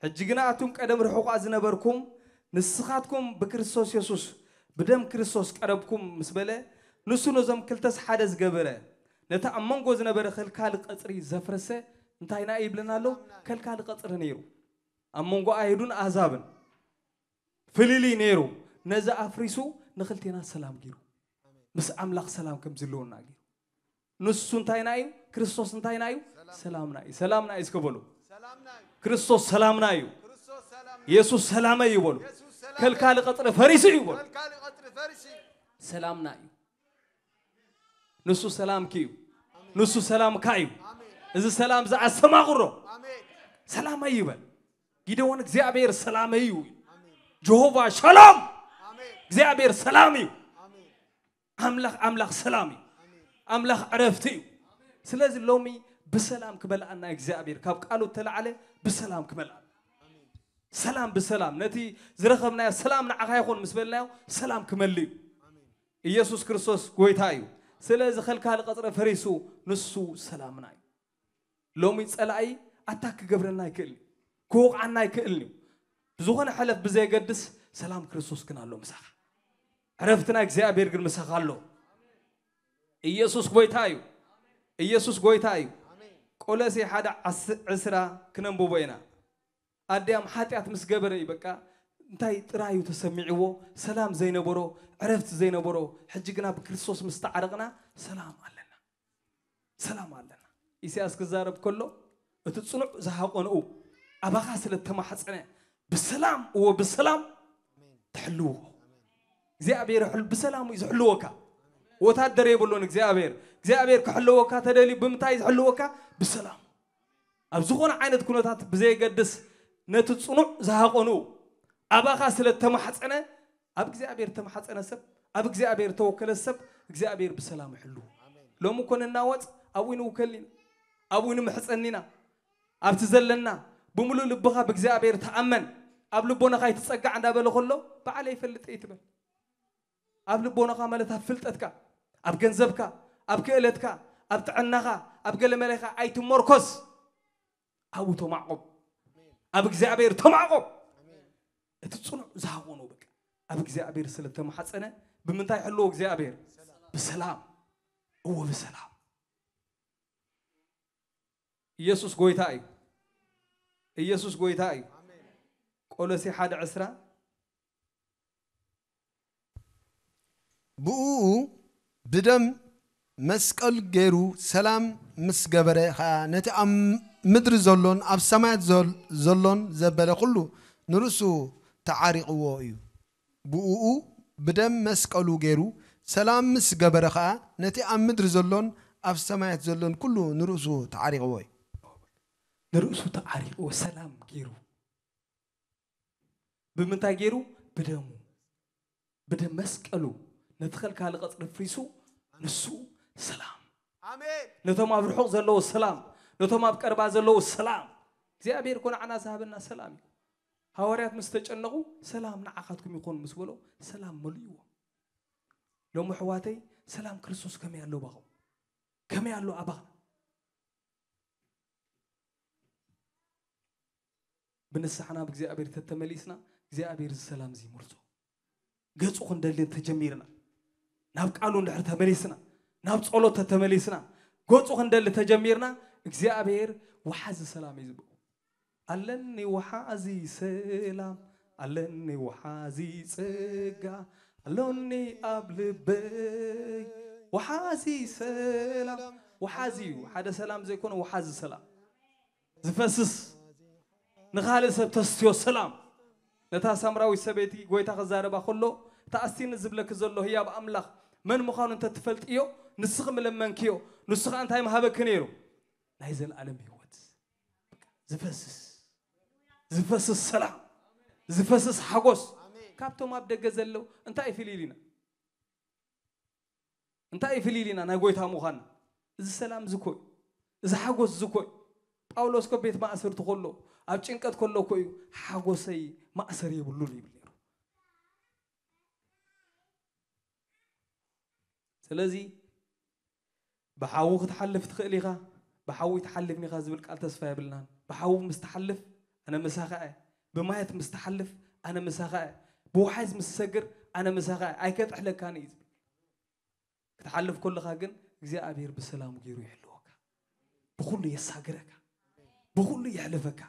ሕጂ ግና ኣቱም ቀደም ርሑቓት ዝነበርኩም ንስኻትኩም ብክርስቶስ የሱስ ብደም ክርስቶስ ቀረብኩም ምስ በለ፣ ንሱ ነዞም ክልተስ ሓደ ዝገበረ፣ ነቲ ኣብ መንጎ ዝነበረ ከልካሊ ቀጽሪ ዘፍረሰ፣ እንታይ ናይ ይብለና ኣሎ? ከልካሊ ቀጽሪ ነይሩ ኣብ መንጎ ኣይሁድን ኣህዛብን ፍልልይ ነይሩ። ነዚ ኣፍሪሱ ንኽልቴና ሰላም ገይሩ፣ ምስ ኣምላኽ ሰላም ከም ዝለወና ገይሩ። ንሱ እንታይና እዩ? ክርስቶስ እንታይና እዩ? ሰላምና እዩ። ሰላምና እዩ እስከ በሉ። ክርስቶስ ሰላምና እዩ። ኢየሱስ ሰላመይ እዩ በሉ። ከልካሊ ቀጽሪ ፈሪሱ እዩ በሉ። ሰላምና እዩ። ንሱ ሰላምኪ እዩ። ንሱ ሰላምካ እዩ። እዚ ሰላም እዚ ኣስተማቕሮ። ሰላመይ ይበል። ጊደዎን እግዚኣብሔር ሰላመይ እዩ። ጀሆቫ ሻሎም፣ እግዚኣብሔር ሰላም እዩ። ኣምላኽ ኣምላኽ ሰላም እዩ። ኣምላኽ ዕረፍቲ እዩ። ስለዚ ሎሚ ብሰላም ክመልኣና እግዚኣብሔር ካብ ቃሉ እተላዕለ ብሰላም ክመልኣና። ሰላም ብሰላም ነቲ ዝረኸብናዮ ሰላም ንዓኻ ይኹን ምስ በልናዮ ሰላም ክመልእ እዩ። ኢየሱስ ክርስቶስ ጎይታ እዩ። ስለዚ ከልካሊ ቀጽሪ ፈሪሱ ንሱ ሰላምና እዩ። ሎሚ ጸላኢ ኣታክ ክገብረና ይክእል እዩ፣ ክወቕዓና ይክእል እዩ። ብዝኾነ ሕለፍ ብዘየገድስ ሰላም ክርስቶስ ግን ኣሎ ምሳኻ። ዕረፍትና እግዚኣብሔር ግን ምሳኻ ኣሎ። ኢየሱስ ጎይታ እዩ። ኢየሱስ ጎይታ እዩ። ቆሎሴ ሓደ ዕስራ ክነንብቦ ኢና። ኣድያም ሓጢኣት ምስ ገበረ እዩ በቃ እንታይ ጥራዩ ተሰሚዕዎ፣ ሰላም ዘይነበሮ፣ ዕረፍቲ ዘይነበሮ። ሕጂ ግና ብክርስቶስ ምስ ተዓረቕና ሰላም ኣለና። ሰላም ኣለና። ኢሳያስ ክዛረብ ከሎ እቲ ጽኑዕ ዝሃቆንኡ ኣባኻ ስለ ተማሕጸነ ብሰላም እዎ ብሰላም ትሕልዎ። እግዚኣብሔር ይሕል- ብሰላም እዩ ዝሕልወካ። ወታደር የብሉን እግዚኣብሔር። እግዚኣብሔር ክሕልወካ ተደልዩ ብምንታይ ዝሕልወካ? ብሰላም። ኣብ ዝኾነ ዓይነት ኩነታት ብዘየገድስ ነቲ ጽኑዕ ዝሃቆንኡ ኣባኻ ስለ ተማሕጸነ ኣብ እግዚኣብሔር ተማሕጸነ ሰብ ኣብ እግዚኣብሔር ተወከለ ሰብ እግዚኣብሔር ብሰላም ይሕልዎ። ሎሚ እኮ ንናወጽ ኣብኡ ንውከል ኢና፣ ኣብኡ ንምሕጸን ኢና። ኣብቲ ዘለና ብምሉእ ልብኻ ብእግዚኣብሔር ተኣመን፣ ኣብ ልቦናኻ ይትጸጋዕ እንዳበለ ከሎ በዓለ ይፈልጥ እየ ትበል። ኣብ ልቦናኻ ማለት ኣብ ፍልጠትካ፣ ኣብ ገንዘብካ፣ ኣብ ክእለትካ፣ ኣብ ጥዕናኻ፣ ኣብ ገለ መለኻ ኣይትመርኮስ። ኣብኡ ተማዕቆብ፣ ኣብ እግዚኣብሔር ተማዕቆብ። እቲ ጽኑዕ ዝሃቆኑ በቃ ኣብ እግዚኣብሔር ስለ ተማሓጸነ ብምንታይ ሕልዎ እግዚኣብሔር? ብሰላም። እዎ ብሰላም። ኢየሱስ ጎይታ እዩ። ኢየሱስ ጎይታ እዩ። ቆሎሴ ሓደ ዕስራ ብእኡ ብደም መስቀል ገይሩ ሰላም ምስ ገበረ ኸኣ ነቲ ኣብ ምድሪ ዘሎን ኣብ ሰማያት ዘል- ዘሎን ዘበለ ኩሉ ንርእሱ ተዓሪቕዎ እዩ። ብእኡ ብደም መስቀሉ ገይሩ ሰላም ምስ ገበረ ኸኣ ነቲ ኣብ ምድሪ ዘሎን ኣብ ሰማያት ዘሎን ኩሉ ንርእሱ ተዓሪቕዎ እዩ። ንርእሱ ተዓሪቕዎ ሰላም ገይሩ። ብምንታይ ገይሩ? ብደሙ። ብደም መስቀሉ ነቲ ከልካሊ ቐጽሪ ፍሪሱ ንሱ ሰላም። ኣሜን። ነቶም ኣብ ርሑቕ ዘለዉ ሰላም፣ ነቶም ኣብ ቀርባ ዘለዉ ሰላም። እግዚኣብሔር እኮ ንዓና ዝሃበና ሰላም እዩ። ሃዋርያት ምስ ተጨነቑ ሰላም ንዓኻትኩም ይኹን ምስ በሎ ሰላም መሊእዎ። ሎሚ ኣሕዋተይ ሰላም ክርስቶስ ከመይ ኣሎ ባኹም? ከመይ ኣሎ ኣባኻ? ብንስሓና ብእግዚኣብሔር ተተመሊስና እግዚኣብሔር እዚ ሰላም እዚ ይምርጾ። ገጹ ክንደሊ እንተጀሚርና፣ ናብ ቃሉ እንድሕር ተመሊስና፣ ናብ ጸሎት ተተመሊስና፣ ገጹ ክንደሊ ተጀሚርና እግዚኣብሔር ወሓዚ ሰላም እዩ ዝብኡ። ኣለኒ ወሓዚ ሰላም ኣለኒ ወሓዚ ጸጋ ኣሎኒ ኣብ ልበይ ወሓዚ ሰላም። ወሓዚ እዩ፣ ሓደ ሰላም ዘይኮነ ወሓዚ ሰላም ዝፈስስ፣ ንኻልእ ሰብ ተስትዮ ሰላም። ነታ ሳምራዊት ሰበይቲ ጎይታ ክዛረባ ከሎ፣ እቲ ኣስቲኒ ዝብለኪ ዘሎ ህያብ ኣምላኽ መን ምዃኑ እንተትፈልጥዮ ንስኺ ምለመንክዮ፣ ንሱ ኸኣ እንታይ ምሃበኪ ነይሩ? ናይ ዘለኣለም ህይወት ዝፈስስ ዝፈስስ ሰላም። ዝፈስስ ሓጎስ። ካብቶም ኣብ ደገ ዘለዉ እንታይ እዩ ፍልይልና? እንታይ እዩ ፍልይልና ናይ ጎይታ ምዃንና? እዚ ሰላም እዚ እኮ እዩ። እዚ ሓጎስ እዚ እኮ እዩ። ጳውሎስ እኮ ቤት ማእሰርቲ ከሎ፣ ኣብ ጭንቀት ከሎ እኮ እዩ፣ ሓጎሰይ ማእሰር የብሉን ይብል ነይሩ። ስለዚ ብሓዊ ክትሓልፍ ትኽእል ኢኻ፣ ብሓዊ ትሓልፍ ኢኻ ዝብል ቃል ተስፋ የብልናን። ብሓዊ ምስ ትሓልፍ ኣነ ምሳኻ እየ። ብማየት ምስ ትሓልፍ ኣነ ምሳኻ እየ። ብውሓይዝ ምስ ትሰግር ኣነ ምሳኻ እየ። ኣይከጥሕለካን እዩ ዝብል። ክትሓልፍ ከለኻ ግን እግዚኣብሔር ብሰላሙ ገይሩ ይሕልወካ። ብኹሉ የሳግረካ። ብኹሉ የሕልፈካ።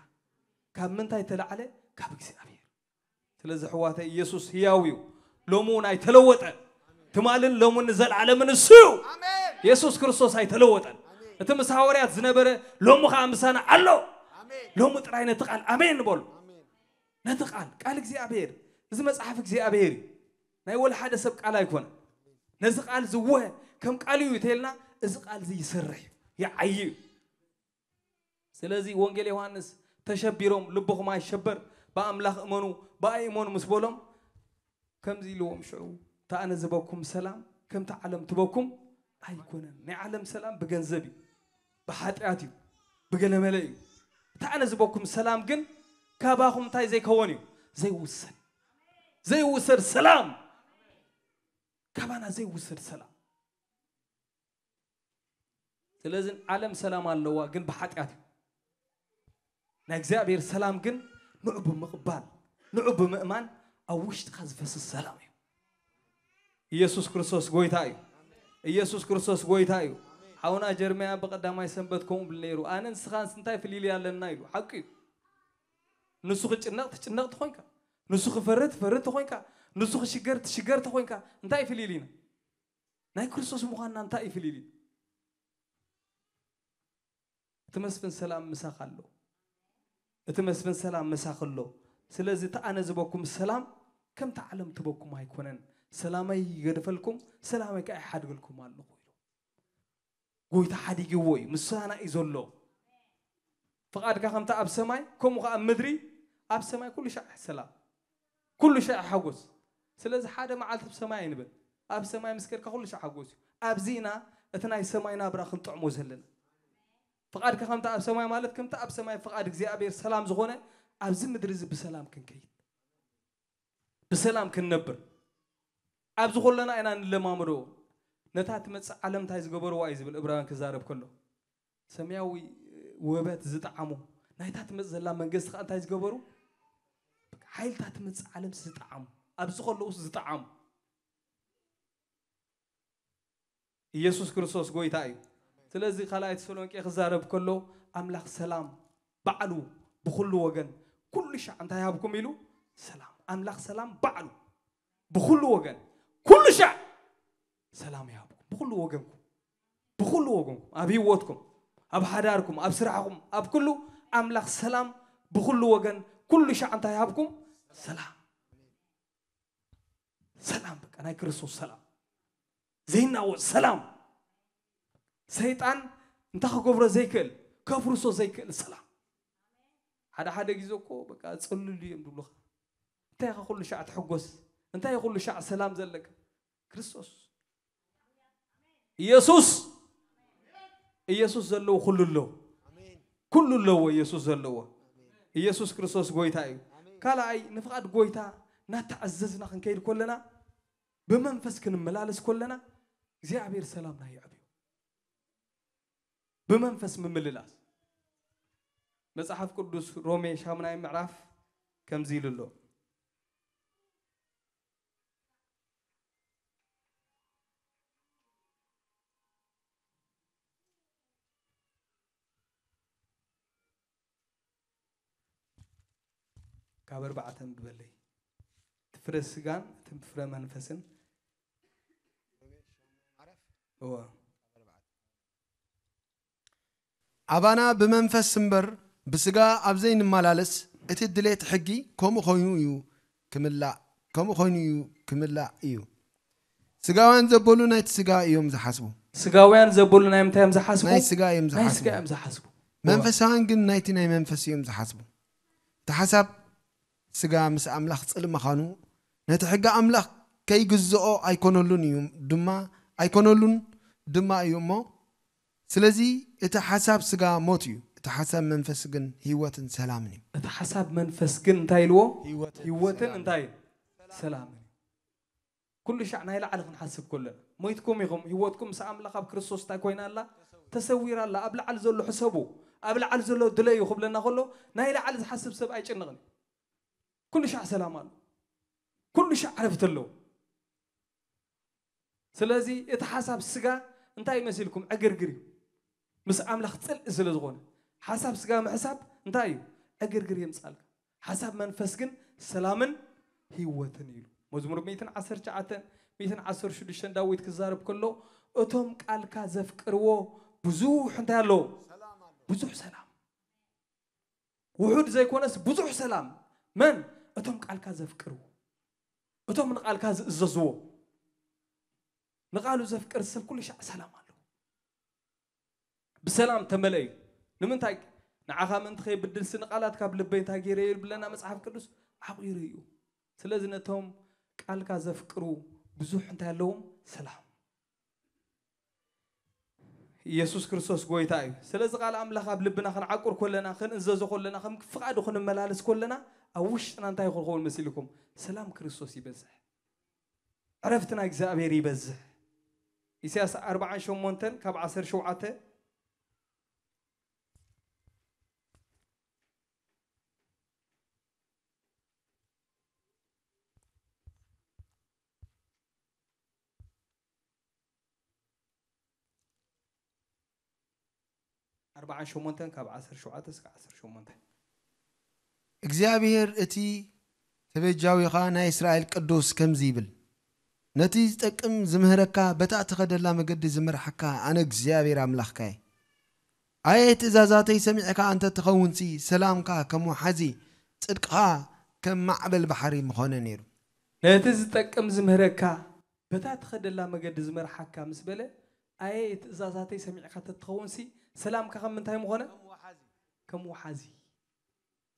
ካብ ምንታይ ተላዕለ? ካብ እግዚኣብሔር። ስለዚ ኣሕዋተይ፣ ኢየሱስ ህያው እዩ። ሎሚ እውን ኣይተለወጠን። ትማልን ሎምን ንዘለዓለምን እሱ እዩ። ኢየሱስ ክርስቶስ ኣይተለወጠን። እቲ ምስ ሃዋርያት ዝነበረ ሎሚ ኸኣ ምሳና ኣሎ። ሎሚ ጥራይ ነቲ ቃል ኣሜን ንበሉ። ነቲ ቃል፣ ቃል እግዚኣብሔር፣ እዚ መጽሓፍ እግዚኣብሔር እዩ። ናይ ወላ ሓደ ሰብ ቃል ኣይኮነን። ነዚ ቃል ዝወ ከም ቃል እዩ ተልና፣ እዚ ቃል እዚ ይሰርሕ እዩ፣ ይዓይ እዩ። ስለዚ ወንጌል ዮሃንስ፣ "ተሸቢሮም ልብኹም ኣይሸበር፣ ብኣምላኽ እመኑ፣ ብኣይ እመኑ" ምስ በሎም፣ ከምዚ ኢልዎም ሽዑ፣ "እታ ኣነ ዝበኩም ሰላም ከምቲ ዓለም ትበኩም ኣይኮነን። ናይ ዓለም ሰላም ብገንዘብ እዩ፣ ብሓጢኣት እዩ፣ ብገለመለ እዩ። እታ ኣነ ዝበኩም ሰላም ግን ካባኹም እንታይ ዘይከወን እዩ? ዘይውሰድ፣ ዘይውሰድ ሰላም፣ ካባና ዘይውሰድ ሰላም።" ስለዚ ዓለም ሰላም ኣለዋ፣ ግን ብሓጢኣት እዩ። ናይ እግዚኣብሔር ሰላም ግን ንዑ ብምቕባል፣ ንዑ ብምእማን ኣብ ውሽጥኻ ዝፈስስ ሰላም እዩ። ኢየሱስ ክርስቶስ ጎይታ እዩ። ኢየሱስ ክርስቶስ ጎይታ እዩ። ሓውና ጀርምያ ብቐዳማይ ሰንበት ከምኡ ብል ነይሩ፣ "ኣነ ንስኻንስ እንታይ ፍልልይ ኣለና?" ኢሉ። ሓቂ እዩ። ንሱ ክጭነቕ ትጭነቕ ተኾይንካ፣ ንሱ ክፈርህ ትፈርህ ተኾይንካ፣ ንሱ ክሽገር ትሽገር ተኾይንካ፣ እንታይ ፍልልይና? ናይ ክርስቶስ ምዃንና እንታይ እዩ ፍልልይ? እቲ መስፍን ሰላም ምሳኻ ኣሎ። እቲ መስፍን ሰላም ምሳኺ ኣሎ። ስለዚ እቲ ኣነ ዝበኩም ሰላም ከምቲ ዓለም ትበኩም ኣይኮነን። ሰላመይ ይገድፈልኩም፣ ሰላመይ ከኣ ይሓድገልኩም ኣለኹ ኢሉ። ጎይታ ሓዲግዎ እዩ፣ ምሳና እዩ ዘሎ። ፍቓድካ ከምቲ ኣብ ሰማይ፣ ከምኡ ከኣ ኣብ ምድሪ፣ ኣብ ሰማይ ኩሉ ሻዕ ሰላም፣ ኩሉ ሻዕ ሓጎስ። ስለዚ ሓደ መዓልቲ ኣብ ሰማይ ኣይንበል። ኣብ ሰማይ ምስ ከድካ ኩሉ ሻዕ ሓጎስ እዩ። ኣብዚ ኢና እቲ ናይ ሰማይ ናብራ ክንጥዕሞ ዘለና። ፍቓድካ ከምቲ ኣብ ሰማይ ማለት ከምቲ ኣብ ሰማይ ፍቓድ እግዚኣብሔር ሰላም ዝኾነ ኣብዚ ምድሪ እዚ ብሰላም ክንከይድ፣ ብሰላም ክንነብር። ኣብዚ ከለና ኢና ንለማመዶ። ነታ ትመጽእ ዓለም እንታይ ዝገበርዋ እዩ ዝብል ዕብራውያን ክዛረብ ከሎ። ሰማያዊ ውህበት ዝጠዓሙ፣ ናይታ ትመጽእ ዘላ መንግስቲ ከኣ እንታይ ዝገበሩ? ሓይልታት ትመጽእ ዓለም ዝጠዓሙ፣ ኣብዚ ከለውስ ዝጠዓሙ። ኢየሱስ ክርስቶስ ጎይታ እዩ። ስለዚ ካልኣይ ተሰሎንቄ ክዛረብ ከሎ ኣምላኽ ሰላም ባዕሉ ብኹሉ ወገን ኩሉ ሻዕ እንታይ ይሃብኩም ኢሉ? ሰላም። ኣምላኽ ሰላም ባዕሉ ብኹሉ ወገን ኩሉ ሻዕ ሰላም ይሃብኩም። ብኹሉ ወገንኩም፣ ብኹሉ ወገንኩም፣ ኣብ ህይወትኩም፣ ኣብ ሓዳርኩም፣ ኣብ ስራሕኩም፣ ኣብ ኩሉ ኣምላኽ ሰላም ብኹሉ ወገን ኩሉ ሻዕ እንታይ ይሃብኩም? ሰላም። ሰላም፣ በቃ ናይ ክርስቶስ ሰላም፣ ዘይናወጽ ሰላም። ሰይጣን እንታይ ክገብሮ ዘይክእል፣ ከፍርሶ ዘይክእል ሰላም። ሓደ ሓደ ግዜ እኮ በቃ ጽልሉ እዮም ዝብሉኻ። እንታይ ኢኻ ኩሉ ሻዕ ትሕጎስ? እንታይ እዩ ኩሉ ሻዕ ሰላም ዘለካ? ክርስቶስ ኢየሱስ። ኢየሱስ ዘለዎ ኩሉ ኣለዎ። ኩሉ ኣለዎ ኢየሱስ ዘለዎ። ኢየሱስ ክርስቶስ ጎይታ እዩ። ካልኣይ፣ ንፍቓድ ጎይታ እናተኣዘዝና ክንከይድ ከለና፣ ብመንፈስ ክንመላለስ ከለና እግዚኣብሔር ሰላምና ይዕብዮ። ብመንፈስ ምምልላስ። መጽሓፍ ቅዱስ ሮሜ ሻምናይ ምዕራፍ ከምዚ ኢሉ ኣሎ። ካብ ኣርባዕተ ኣንብበለይ። እቲ ፍረ ስጋን እቲ ፍረ መንፈስን። እወ። ኣባና ብመንፈስ እምበር ብስጋ ኣብ ዘይንመላለስ፣ እቲ ድሌት ሕጊ ከምኡ ኮይኑ እዩ ክምላእ፣ ከምኡ ኮይኑ እዩ ክምላእ እዩ። ስጋውያን ዘበሉ ናይቲ ስጋ እዮም ዝሓስቡ። ስጋውያን ዘበሉ ናይ ምንታይ እዮም ዝሓስቡ? ናይ ስጋ እዮም ናይ ዝሓስቡ። ስጋ እዮም ዝሓስቡ። መንፈሳውያን ግን ናይቲ ናይ መንፈስ እዮም ዝሓስቡ። እቲ ሓሳብ ስጋ ምስ ኣምላኽ ጽልኢ ምዃኑ፣ ነቲ ሕጊ ኣምላኽ ከይግዝኦ ኣይኮነሉን እዩ ድማ ኣይኮነሉን ድማ እዩ እሞ፣ ስለዚ እቲ ሓሳብ ስጋ ሞት እዩ፣ እቲ ሓሳብ መንፈስ ግን ህይወትን ሰላምን እዩ። እቲ ሓሳብ መንፈስ ግን እንታይ ኢልዎ? ህይወትን ህይወትን ሰላምን። እንታይ? ሰላምን እዩ። ኩሉ ሻዕ ናይ ላዕሊ ክንሓስብ ከለና፣ ሞይትኩም ኢኹም፣ ህይወትኩም ምስ ኣምላኽ ኣብ ክርስቶስ እንታይ ኮይና ኣላ? ተሰዊራ ኣላ። ኣብ ላዕሊ ዘሎ ሕሰቡ፣ ኣብ ላዕሊ ዘሎ ድለዩ ክብለና ከሎ፣ ናይ ላዕሊ ዝሓስብ ሰብ ኣይጭነቕን እዩ። ኩሉ ሻዕ ሰላም ኣሎ፣ ኩሉ ሻዕ ዕረፍቲ ኣለዎ። ስለዚ እቲ ሓሳብ ስጋ እንታይ ይመስልኩም? ዕግርግር እዩ። ምስ ኣምላኽ ጽልኢ ስለ ዝኾነ፣ ሓሳብ ስጋ ምሕሳብ እንታይ እዩ? ዕግርግር የምጻልካ። ሓሳብ መንፈስ ግን ሰላምን ህይወትን እዩ። መዝሙር ሚእትን ዓሰርተ ትሽዓተን ሚእትን ዓሰርተ ሽዱሽተን ዳዊት ክዛረብ ከሎ፣ እቶም ቃልካ ዘፍቅርዎ ብዙሕ እንታይ ኣለዎ? ብዙሕ ሰላም። ውሑድ ዘይኮነስ ብዙሕ ሰላም። መን? እቶም ቃልካ ዘፍቅርዎ፣ እቶም ንቃልካ ዝእዘዝዎ። ንቃሉ ዘፍቅር ሰብ ኩሉ ሻዕ ሰላም ኣለዎ። ብሰላም ተመለአ እዩ። ንምንታይ? ንዓኻ ምእንቲ ከይብድልሲ ንቃላት ካብ ልበይ እንታይ ገይረ እየ ይብለና መጽሓፍ ቅዱስ? ዓቑረ እዩ። ስለዚ ነቶም ቃልካ ዘፍቅሩ ብዙሕ እንታይ ኣለዎም? ሰላም። ኢየሱስ ክርስቶስ ጎይታ እዩ። ስለዚ ቃል ኣምላኽ ኣብ ልብና ክንዓቁር ከለና፣ ክንእዘዞ ከለና፣ ከም ፍቓዱ ክንመላለስ ከለና፣ ኣብ ውሽጥና እንታይ ይኸውን መሲልኩም? ሰላም ክርስቶስ ይበዝሕ። ዕረፍቲ ናይ እግዚኣብሔር ይበዝሕ። ኢሳያስ ኣርባዓን ሸሞንተን ካብ ዓሰርተ ሸውዓተ። ኣርባዓን ሸሞንተን ካብ ዓሰርተ ሸውዓተ እስከ ዓሰርተ ሸሞንተ። እግዚኣብሔር እቲ ተበጃዊኻ ናይ እስራኤል ቅዱስ ከምዚ ይብል፣ ነቲ ዝጠቅም ዝምህረካ፣ በታ እትኸደላ መገዲ ዝመርሓካ ኣነ እግዚኣብሔር ኣምላኽካ እየ። ኣየ ትእዛዛተይ ሰሚዕካ እንተ ትኸውንሲ፣ ሰላምካ ከም ወሓዚ፣ ጽድቅኻ ከም ማዕበል ባሕሪ ምኾነ ነይሩ። ነቲ ዝጠቅም ዝምህረካ፣ በታ እትኸደላ መገዲ ዝመርሓካ ምስ በለ፣ ኣየ ትእዛዛተይ ሰሚዕካ እንተ ትኸውንሲ፣ ሰላምካ ከም ምንታይ ምኾነ? ከም ወሓዚ።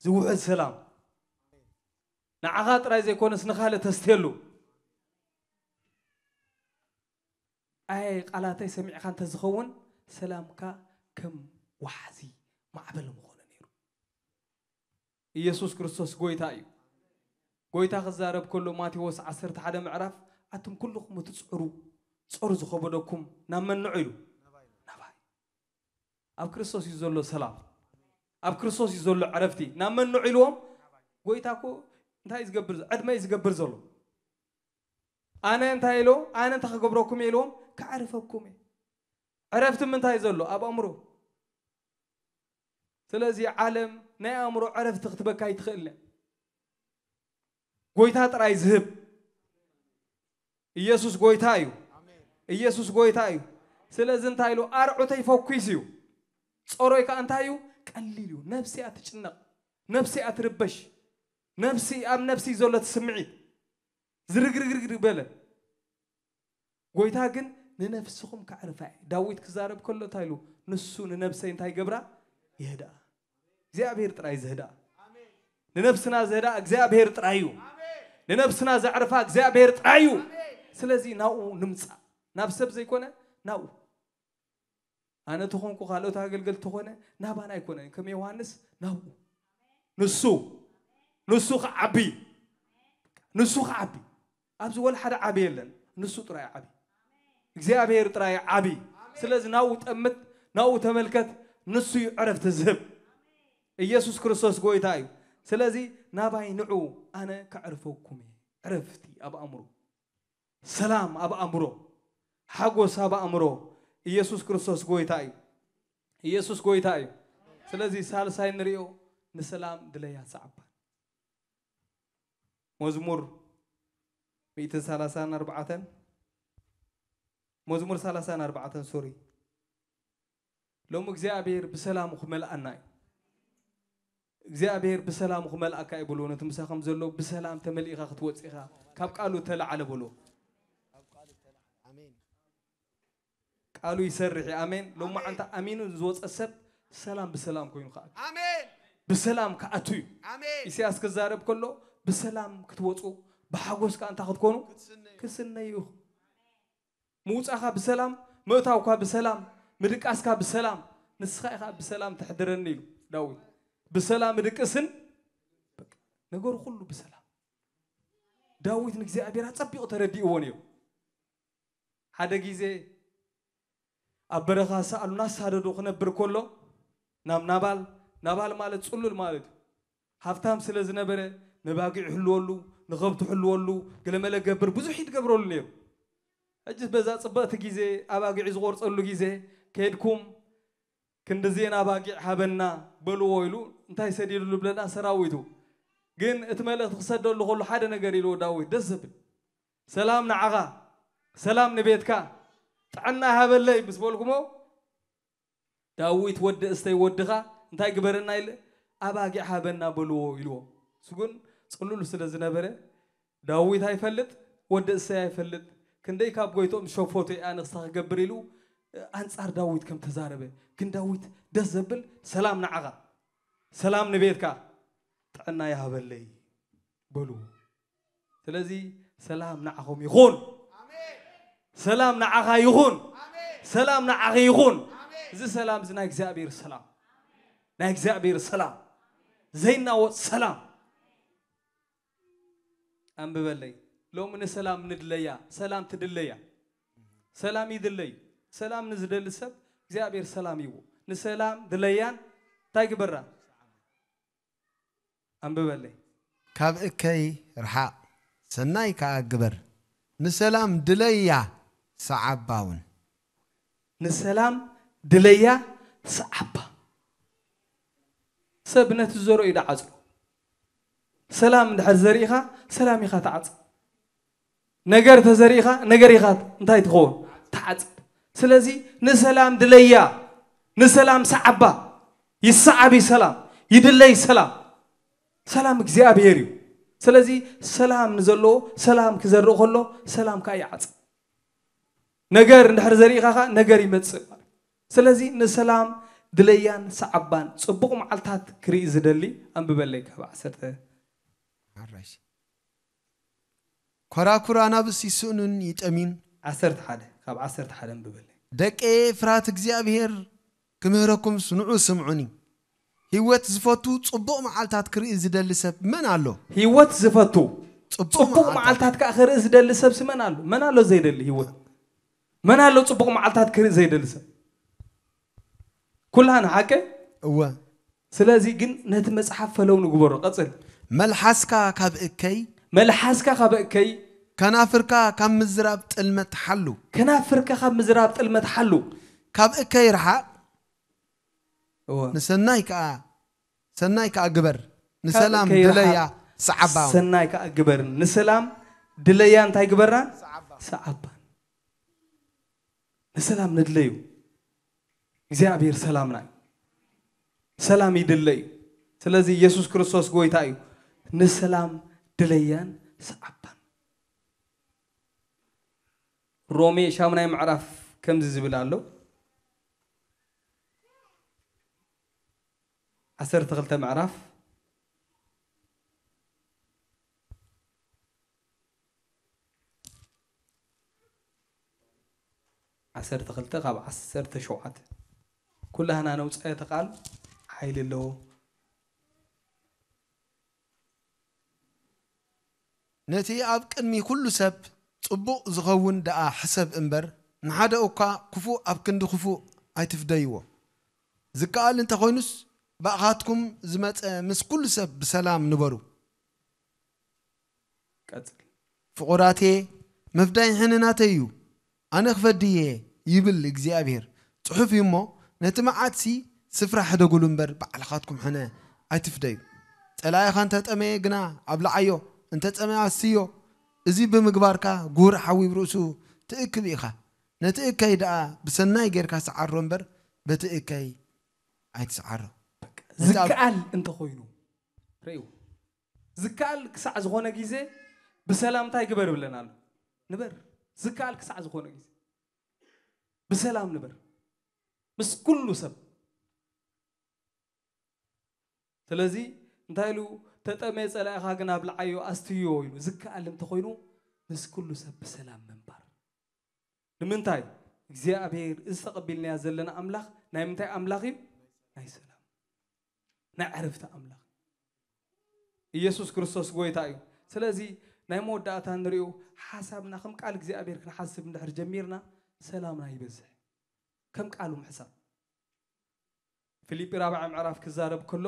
ዝውሕዝ ሰላም። ንዓኻ ጥራይ ዘይኮነስ ንኻልእ ተስትየሉ። ኣየ ቃላተይ ሰሚዕካ እንተ ዝኸውን፣ ሰላምካ ከም ወሓዚ ማዕበል ምኾነ ነይሩ። ኢየሱስ ክርስቶስ ጎይታ እዩ። ጎይታ ክዛረብ ከሎ ማቴዎስ ዓሰርተ ሓደ ምዕራፍ፣ ኣቱም ኩልኹም እትጽዕሩ፣ ጾር ዝኸበደኩም ናብ መን ንዑ ኢሉ? ናባይ። ኣብ ክርስቶስ እዩ ዘሎ ሰላም። ኣብ ክርስቶስ እዩ ዘሎ ዕረፍቲ። ናብ መን ንዑ ኢልዎም? ጎይታ እኮ እንታይ እዩ ዝገብር? ዕድመ እዩ ዝገብር ዘሎ። ኣነ እንታይ ኢሎ? ኣነ እንታይ ክገብረኩም እየ ኢልዎም? ከዕርፈኩም እየ። ዕረፍቲ ምንታይ ዘሎ? ኣብ ኣእምሮ። ስለዚ ዓለም ናይ ኣእምሮ ዕረፍቲ ክትበካ ኣይትኽእልን እያ። ጎይታ ጥራይ ዝህብ። ኢየሱስ ጎይታ እዩ። ኢየሱስ ጎይታ እዩ። ስለዚ እንታይ ኢሉ? ኣርዑተይ ፈኲስ እዩ። ጾሮይ ከኣ እንታይ እዩ? ቀሊል እዩ። ነፍሲ እያ ትጭነቕ። ነፍሲ እያ ትርበሽ። ነፍሲ፣ ኣብ ነፍሲ ዘሎ እቲ ስምዒት ዝርግርግርግር በለ። ጎይታ ግን ንነፍስኹም ከዕርፋ እዩ። ዳዊት ክዛረብ ከሎ እንታይ ኢሉ? ንሱ ንነብሰይ እንታይ ይገብራ? የህድኣ። እግዚኣብሔር ጥራይ ዘህድኣ። ንነብስና ዘህድኣ እግዚኣብሔር ጥራይ እዩ። ንነብስና ዘዕርፋ እግዚኣብሔር ጥራይ እዩ። ስለዚ ናብኡ ንምጻእ። ናብ ሰብ ዘይኮነ ናብኡ። ኣነ ተኾንኩ ካልኦት ኣገልገልቲ ተኾነ ናባና ኣይኮነን። ከም ዮሃንስ ናብኡ። ንሱ፣ ንሱ ክዓቢ። ንሱ ክዓቢ። ኣብዚ ወላ ሓደ ዓቢ የለን። ንሱ ጥራይ ዓቢ። እግዚኣብሔር ጥራይ ዓቢ። ስለዚ ናብኡ ጠምት፣ ናብኡ ተመልከት። ንሱ እዩ ዕረፍቲ ዝህብ። ኢየሱስ ክርስቶስ ጎይታ እዩ። ስለዚ ናባይ ንዑ፣ ኣነ ከዕርፈኩም እየ። ዕረፍቲ ኣብ ኣእምሮ። ሰላም ኣብ ኣእምሮ። ሓጎስ ኣብ ኣእምሮ። ኢየሱስ ክርስቶስ ጎይታ እዩ። ኢየሱስ ጎይታ እዩ። ስለዚ ሳልሳይ ንሪኦ ንሰላም ድለያ ሰዓባ። መዝሙር ሚእትን ሰላሳን ኣርባዕተን፣ መዝሙር ሰላሳን ኣርባዕተን፣ ሶሪ። ሎሚ እግዚኣብሔር ብሰላሙ ክመልኣና እዩ። እግዚኣብሔር ብሰላሙ ክመልኣካ እዩ በልዎ። ነቲ ምሳኹም ዘሎ ብሰላም ተመሊእካ ክትወጽእ ኢኻ። ካብ ቃሉ ተለዓለ በልዎ። ኣሜን። ቃሉ ይሰርሕ እዩ። ኣሜን። ሎሚ ኣሜን። መዓንታ ኣሚኑ ዝወጸ ሰብ ሰላም ብሰላም ኮይኑ ከኣ። ኣሜን። ብሰላም ክኣቱ እዩ። ኣሜን ኢሳያስ ክዛረብ ከሎ ብሰላም ክትወፁ ብሓጎስ ከዓ እንታይ ክትኮኑ ክትስነዩ ክስነዩ ኢኹም። ምውፃእካ ብሰላም፣ ምእታውካ ብሰላም፣ ምድቃስካ ብሰላም፣ ንስኻ ኢኻ ብሰላም ተሕድረኒ ኢሉ ዳዊት። ብሰላም እድቅስን በቃ ነገሩ ኩሉ ብሰላም። ዳዊት ንእግዚኣብሔር ኣጸቢቑ ተረዲእዎ ነይሩ። ሓደ ግዜ ኣብ በረኻ ሳእሉ እናሳደዶ ክነብር ከሎ ናብ ናባል፣ ናባል ማለት ጽሉል ማለት እዩ። ሃብታም ስለ ዝነበረ ነባጊዕ ይሕልወሉ፣ ንኸብቱ ይሕልወሉ፣ ገለመለ ገብር ብዙሕ ይትገብረሉ ነይሩ። ሕጂ በዛ ጽብቕቲ ግዜ ኣባጊዕ ዝቖርጸሉ ግዜ ከድኩም ክንድዜን ኣባጊዕ ሃበና በልዎ ኢሉ እንታይ ሰዲድሉ ብለና ሰራዊቱ። ግን እቲ መልእኽቲ ክሰደሉ ከሎ ሓደ ነገር ኢልዎ ዳዊት ደስ ዘብል። ሰላም ንዓኻ፣ ሰላም ንቤትካ፣ ጥዕና ይሃበለይ ምስ በልኩሞ ዳዊት ወዲ እስተይ ወድኻ እንታይ ግበረና ኢለ ኣባጊዕ ሃበና በልዎ ኢልዎ። እሱ ግን ጽሉል ስለ ዝነበረ ዳዊት ኣይፈልጥ ወዲ እሰይ ኣይፈልጥ ክንደይ ካብ ጎይቶም ሸፎቱ ኣነ ክሳ ክገብር ኢሉ ኣንጻር ዳዊት ከም ተዛረበ ግን ዳዊት ደስ ዘብል ሰላም ንዓኻ ሰላም ንቤትካ ጥዕና ይሃበለይ በሉ። ስለዚ ሰላም ንዓኹም ይኹን። ሰላም ንዓኻ ይኹን። ሰላም ንዓኺ ይኹን። እዚ ሰላም እዚ ናይ እግዚኣብሔር ሰላም ናይ እግዚኣብሔር ሰላም ዘይናወጽ ሰላም። ኣንብበለይ። ሎሚ ንሰላም ንድለያ፣ ሰላም ትድለያ። ሰላም ይድለዩ። ሰላም ንዝደሊ ሰብ እግዚኣብሔር ሰላም ይዎ። ንሰላም ድለያን እንታይ ግበራ? ኣንብበለይ። ካብ እከይ ርሓቕ፣ ሰናይ ከኣ ግበር፣ ንሰላም ድለያ፣ ሰዓባ እውን። ንሰላም ድለያ፣ ሰዓባ። ሰብ ነቲ ዝዘርኦ እዩ ዝዓጽዶ። ሰላም እንድሕር ዘሪእኻ ሰላም ኢኻ ትዓጽድ። ነገር ተዘሪእኻ ነገር ኢኻ እንታይ ትኸውን? ትዓጽድ። ስለዚ ንሰላም ድለያ፣ ንሰላም ሰዓባ። ይሰዓብ እዩ ሰላም፣ ይድለይ ሰላም። ሰላም እግዚኣብሔር እዩ። ስለዚ ሰላም ንዘለዎ ሰላም ክዘርእ ከሎ ሰላም ከዓ ይዓጽድ። ነገር እንድሕር ዘሪእኻ ኸዓ ነገር ይመጽእ ማለት። ስለዚ ንሰላም ድለያን ሰዓባን ጽቡቕ መዓልታት ክርኢ ዝደሊ ኣንብበለይ ካብ ዓሰርተ ሓራሽ ኮራኩር ኣናብስ ይስእኑን ይጠምዩን። ዓሰርተ ሓደ ካብ ዓሰርተ ሓደ ኣንብበለይ። ደቂ ፍርሃት እግዚኣብሔር ክምህረኩምስ ንዑ ስምዑኒ። ህይወት ዝፈቱ ጽቡቕ መዓልታት ክርኢ ዝደሊ ሰብ መን ኣሎ? ህይወት ዝፈቱ ጽቡቕ ጽቡቕ መዓልታት። መዓልታት ከዓ ክርኢ ዝደሊ ሰብ ስመን ኣሎ? መን ኣሎ ዘይደሊ ህይወት? መን ኣሎ ጽቡቕ መዓልታት ክርኢ ዘይደሊ ሰብ? ኩላህና ሓቀ። እወ። ስለዚ ግን ነቲ መጽሓፍ ፈለው ንግበሮ። ቀጽል። መልሓስካ ካብ እከይ መልሓስካ ካብ እከይ ከናፍርካ ካብ ምዝራብ ጥልመት ሓሉ። ከናፍርካ ካብ ምዝራብ ጥልመት ሓሉ። ካብ እከይ ርሓቕ እወ። ንሰናይ ከኣ ሰናይ ከኣ ግበር። ንሰላም እከይ ድለያ ርሓቕ። ሰዓባውን። ሰናይ ከኣ ግበር። ንሰላም ድለያ እንታይ ግበራን? ሰዓባን። ንሰላም ንድለዩ። እግዚኣብሔር ሰላምና እዩ። ሰላም ይድለዩ። ስለዚ ኢየሱስ ክርስቶስ ጎይታ እዩ። ንሰላም ድለያን ሰዓባን። ሮሜ ሻምናይ ምዕራፍ ከምዚ ዝብል ኣሎ። ዓሰርተ ክልተ ምዕራፍ ዓሰርተ ክልተ ካብ ዓሰርተ ሸውዓተ ኩላህና ነውፃዮ ተቃል ሓይሊ ኣለዎ። ነቲ ኣብ ቅድሚ ኩሉ ሰብ ጽቡቕ ዝኸውን ደኣ ሕሰብ እምበር፣ ንሓደ እኳ ክፉእ ኣብ ክንዲ ክፉእ ኣይትፍደይዎ። ዝከኣል እንተ ኾይኑስ፣ ብኣኻትኩም ዝመጸ ምስ ኩሉ ሰብ ብሰላም ንበሩ። ቀጽል። ፍቑራቴ፣ መፍዳይ ሕነ ናተይ እዩ፣ ኣነ ክፈድየ ይብል እግዚኣብሔር። ጽሑፍ እዩ እሞ፣ ነቲ መዓትሲ ስፍራ ሕደጉሉ እምበር፣ ባዕልኻትኩም ሕነ ኣይትፍደዩ። ጸላኢኻ እንተ ጠመየ ግና ኣብልዓዮ፣ እንተ ጸመየ ኣስትዮ። እዚ ብምግባርካ፣ ጉህር ሓዊብ ርእሱ ትእክብ ኢኻ። ነቲ እከይ ደኣ ብሰናይ ጌርካ ስዓሮ እምበር፣ በቲ እከይ ኣይትስዓሮ። ነቲ ኣብ- ዝከኣል እንተኾይኑ፣ ርእዩ። ዝከኣል ክሳዕ ዝኾነ ግዜ ብሰላም እንታይ ግበር ይብለና ኣሎ? ንበር። ዝከኣል ክሳዕ ዝኾነ ግዜ ብሰላም ንበር። ምስ ኩሉ ሰብ። ስለዚ እንታይ ኢሉ? "ተጠመየ ጸላኢኻ ግን ኣብልዓዮ ኣስትዮ" ኢሉ። ዝከኣል እንተኾይኑ ምስ ኩሉ ሰብ ብሰላም ምንባር። ንምንታይ? እግዚኣብሔር እዚ ተቐቢልናያ ዘለና ኣምላኽ ናይ ምንታይ ኣምላኽ እዩ? ናይ ሰላም፣ ናይ ዕረፍቲ ኣምላኽ። ኢየሱስ ክርስቶስ ጎይታ እዩ። ስለዚ ናይ መወዳእታ ንሪኦ ሓሳብና ከም ቃል እግዚኣብሔር ክንሓስብ እንድሕር ጀሚርና ሰላምና ይበዝሕ። ከም ቃሉ ምሕሳብ። ፊልጲ ራብዓይ ምዕራፍ ክዛረብ ከሎ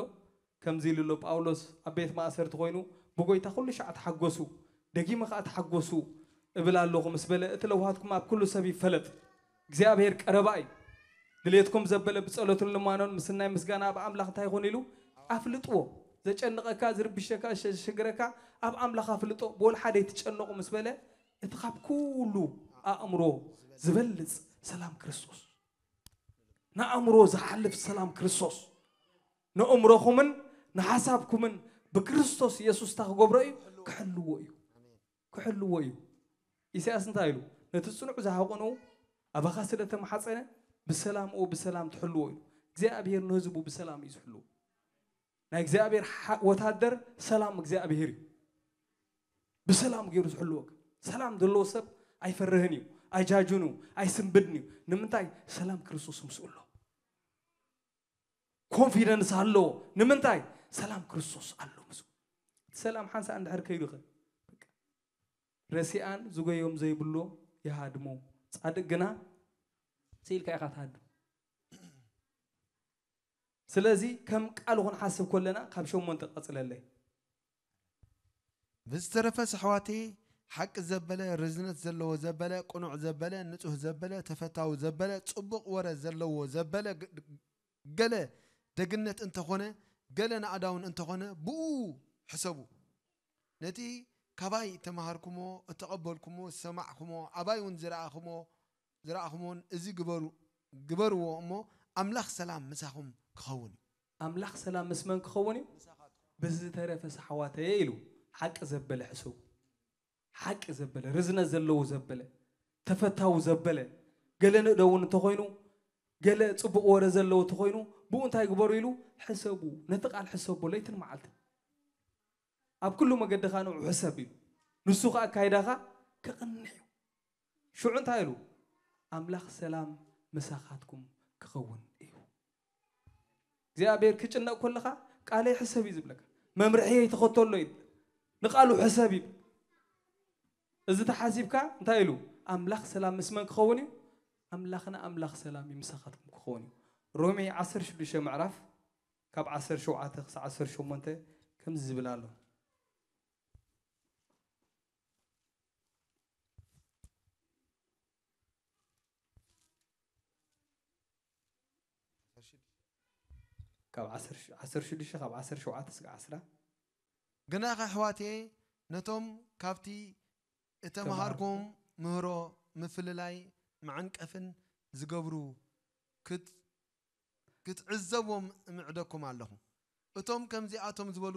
ከምዚ ኢሉ ኣሎ ጳውሎስ ኣብ ቤት ማእሰርቲ ኮይኑ፣ "ብጎይታ ኩሉ ሻዕ ተሓጎሱ፣ ደጊመ ከኣ ተሓጎሱ እብል ኣለኹ" ምስ በለ፣ እቲ ለውሃትኩም ኣብ ኩሉ ሰብ ይፈለጥ። እግዚኣብሔር ቀረባ እዩ። ድሌትኩም ዘበለ ብጸሎትን ልማኖን ምስናይ ምስጋና ኣብ ኣምላኽ እንታይ ይኹን ኢሉ ኣፍልጥዎ። ዘጨንቐካ፣ ዝርብሸካ፣ ዘሸግረካ ኣብ ኣምላኽ ኣፍልጦ። ብወላ ሓደ ኣይትጨነቑ ምስ በለ፣ እቲ ካብ ኩሉ ኣእምሮ ዝበልጽ ሰላም ክርስቶስ፣ ንኣእምሮ ዝሓልፍ ሰላም ክርስቶስ ንእምሮኹምን ንሓሳብኩምን ብክርስቶስ የሱስ እንታይ ክገብሮ እዩ? ክሕልዎ እዩ። ክሕልዎ እዩ። ኢሳያስ እንታይ ኢሉ? "ነቲ ጽኑዕ ዝሃቆኑ ኣባኻ ስለ ተመሓጸነ ብሰላምኡ ብሰላም ትሕልዎ" ኢሉ። እግዚኣብሔር ንህዝቡ ብሰላም እዩ ዝሕልዎ። ናይ እግዚኣብሔር ሓ-፣ ወታደር ሰላም እግዚኣብሔር እዩ። ብሰላም ገይሩ ዝሕልወካ። ሰላም ዘለዎ ሰብ ኣይፈርህን እዩ፣ ኣይጃጁን እዩ፣ ኣይስንብድን እዩ። ንምንታይ? ሰላም ክርስቶስ ምስኡ ኣሎ። ኮንፊደንስ ኣለዎ። ንምንታይ? ሰላም ክርስቶስ ኣሎ ምስኡ። እቲ ሰላም ሓንሳእ እንድሕር ከይዱ ኸ? በቃ። ረሲኣን ዝጎዮም ዘይብሎም ይሃድሙ። ጻድቅ ግና ስኢልካ ኢኻ ትሃድም። ስለዚ ከም ቃሉ ክንሓስብ ከለና ካብ ሸሞንተ ቀጽለለይ። ብዝተረፈ ኣሕዋተይ፣ ሓቂ ዘበለ፣ ርዝነት ዘለዎ ዘበለ፣ ቅኑዕ ዘበለ፣ ንጹህ ዘበለ፣ ተፈታዊ ዘበለ፣ ጽቡቕ ወረ ዘለዎ ዘበለ፣ ግ-፣ ገለ ደግነት እንተኾነ፣ ገለ ናእዳውን እንተኾነ፣ ብኡ ሕሰቡ። ነቲ ካባይ እተማሃርኩሞ፣ እተቐበልኩሞ፣ ዝሰማዕኩሞ፣ ኣባይ እውን ዝረኣኹሞ፣ ዝረኣኹሞን እዚ ግበሩ፣ ግበርዎ እሞ፣ ኣምላኽ ሰላም ምሳኹም ክኸውን እዩ። ኣምላኽ ሰላም ምስ መን ክኸውን እዩ? ብዝተረፈስ ኣሕዋተየ ኢሉ፣ ሓቂ ዘበለ ሕሰቡ። ሓቂ ዘበለ፣ ርዝነት ዘለዎ ዘበለ፣ ተፈታዊ ዘበለ፣ ገለ ንእደውን እንተኾይኑ፣ ገለ ጽቡቕ ወረ ዘለዎ እንተኾይኑ፣ ብኡ እንታይ ግበሩ ኢሉ፣ ሕሰቡ። ነቲ ቃል ሕሰቡ ለይትን መዓልትን። ኣብ ኩሉ መገድኻ ንዑ ሕሰብ እዩ። ንሱ ኸኣ ኣካይዳኻ ከቕንዕ እዩ። ሽዑ እንታይ ኢሉ? ኣምላኽ ሰላም ምሳኻትኩም ክኸውን እዩ። እግዚኣብሔር ክጭነቕ ከለኻ ቃለይ ሕሰብ እዩ ዝብለካ። መምርሕየይ ተኸተሎ እዩ። ንቃሉ ሕሰብ እዩ። እዚ ተሓሲብካ እንታይ ኢሉ? ኣምላኽ ሰላም ምስ መን ክኸውን እዩ? ኣምላኽና ኣምላኽ ሰላም እዩ፣ ምሳኻትኩም ክኸውን እዩ። ሮሜ ዓሰርተ ሽዱሽተ ምዕራፍ ካብ ዓሰርተ ሸውዓተ ክሳዕ ዓሰርተ ሸሞንተ ከምዚ ዝብል ኣሎ። ካብ ዓሰርተ ሽዱሽተ፣ ካብ ዓሰርተ ሸውዓተ እስከ ዓስራ። ግናኸ ኣሕዋተየ፣ ነቶም ካብቲ እተምሃርኩም ምህሮ ምፍልላይ መዐንቀፍን ዝገብሩ ክት-፣ ክትዕዘቦም እምዕደኩም ኣለኹ። እቶም ከምዚኣቶም ዝበሉ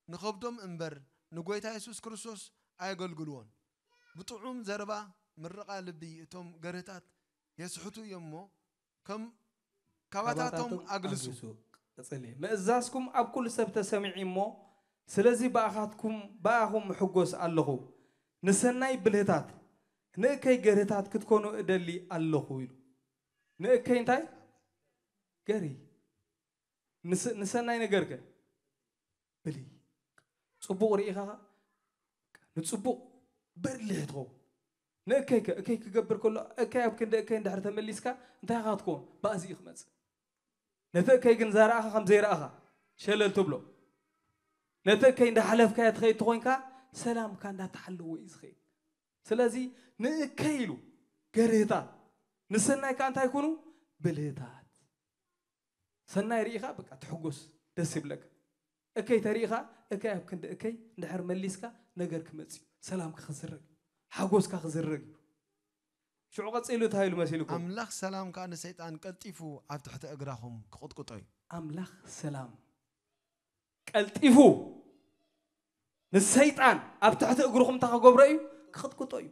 ንኸብዶም እምበር ንጎይታ የሱስ ክርስቶስ ኣየገልግልዎን። ብጥዑም ዘረባ ምርቓ ልቢ እቶም ገርህታት የስሕቱ እዮም እሞ፣ ከም ካባታቶም ካባታቶም ኣግልሱ። ኣግልሱ። ቀጽሊ። ምእዛዝኩም ኣብ ኩሉ ሰብ ተሰሚዑ እሞ፣ ስለዚ ብኣኻትኩም፣ ብኣኹም እሕጎስ ኣለኹ። ንሰናይ ብልህታት፣ ንእከይ ገርህታት ክትኮኑ እደሊ ኣለኹ ኢሉ። ንእከይ እንታይ? ገሪ። ንስ-፣ ንሰናይ ነገርከ ብሊ። ጽቡቕ ርኢኻ ንጽቡቕ በሊሕ ትኸውን። ንእከይ ከ-፣ እከይ ክገብር ከሎ፣ እከይ ኣብ ክንዲ እከይ እንድሕር ተመሊስካ፣ እንታይ ኢኻ ክትከውን? ባእሲ እዩ ክመጽእ። ነቲ እከይ ግን ዘረኣኻ ከም ዘይረኣኻ ሸለል ትብሎ። ነቲ እከይ እንዳሓለፍካዮ ትኸይድ ተኾይንካ፣ ሰላምካ እንዳተሓለወ እዩ ዝኸይድ። ስለዚ ንእከይ ኢሉ ገርህታት፣ ንሰናይ ከኣ እንታይ ኩኑ? ብልህታት። ሰናይ ርኢኻ በቃ ትሕጎስ፣ ደስ ይብለካ። እከይ ተሪኢኻ፣ እከይ ኣብ ክንዲ እከይ እንድሕር መሊስካ፣ ነገር ክመጽእ እዩ። ሰላምካ ክዝረግ፣ ሓጎስካ ክዝረግ እዩ። ሽዑ ቀጺሉ እንታይ ኢሉ መሲልኩም? ኣምላኽ ሰላም ከኣ ንሰይጣን ቀልጢፉ ኣብ ትሕቲ እግራኹም ክቕጥቅጦ እዩ። ኣምላኽ ሰላም ቀልጢፉ ንሰይጣን ኣብ ትሕቲ እግርኹም እንታይ ክገብሮ እዩ? ክቕጥቅጦ እዩ።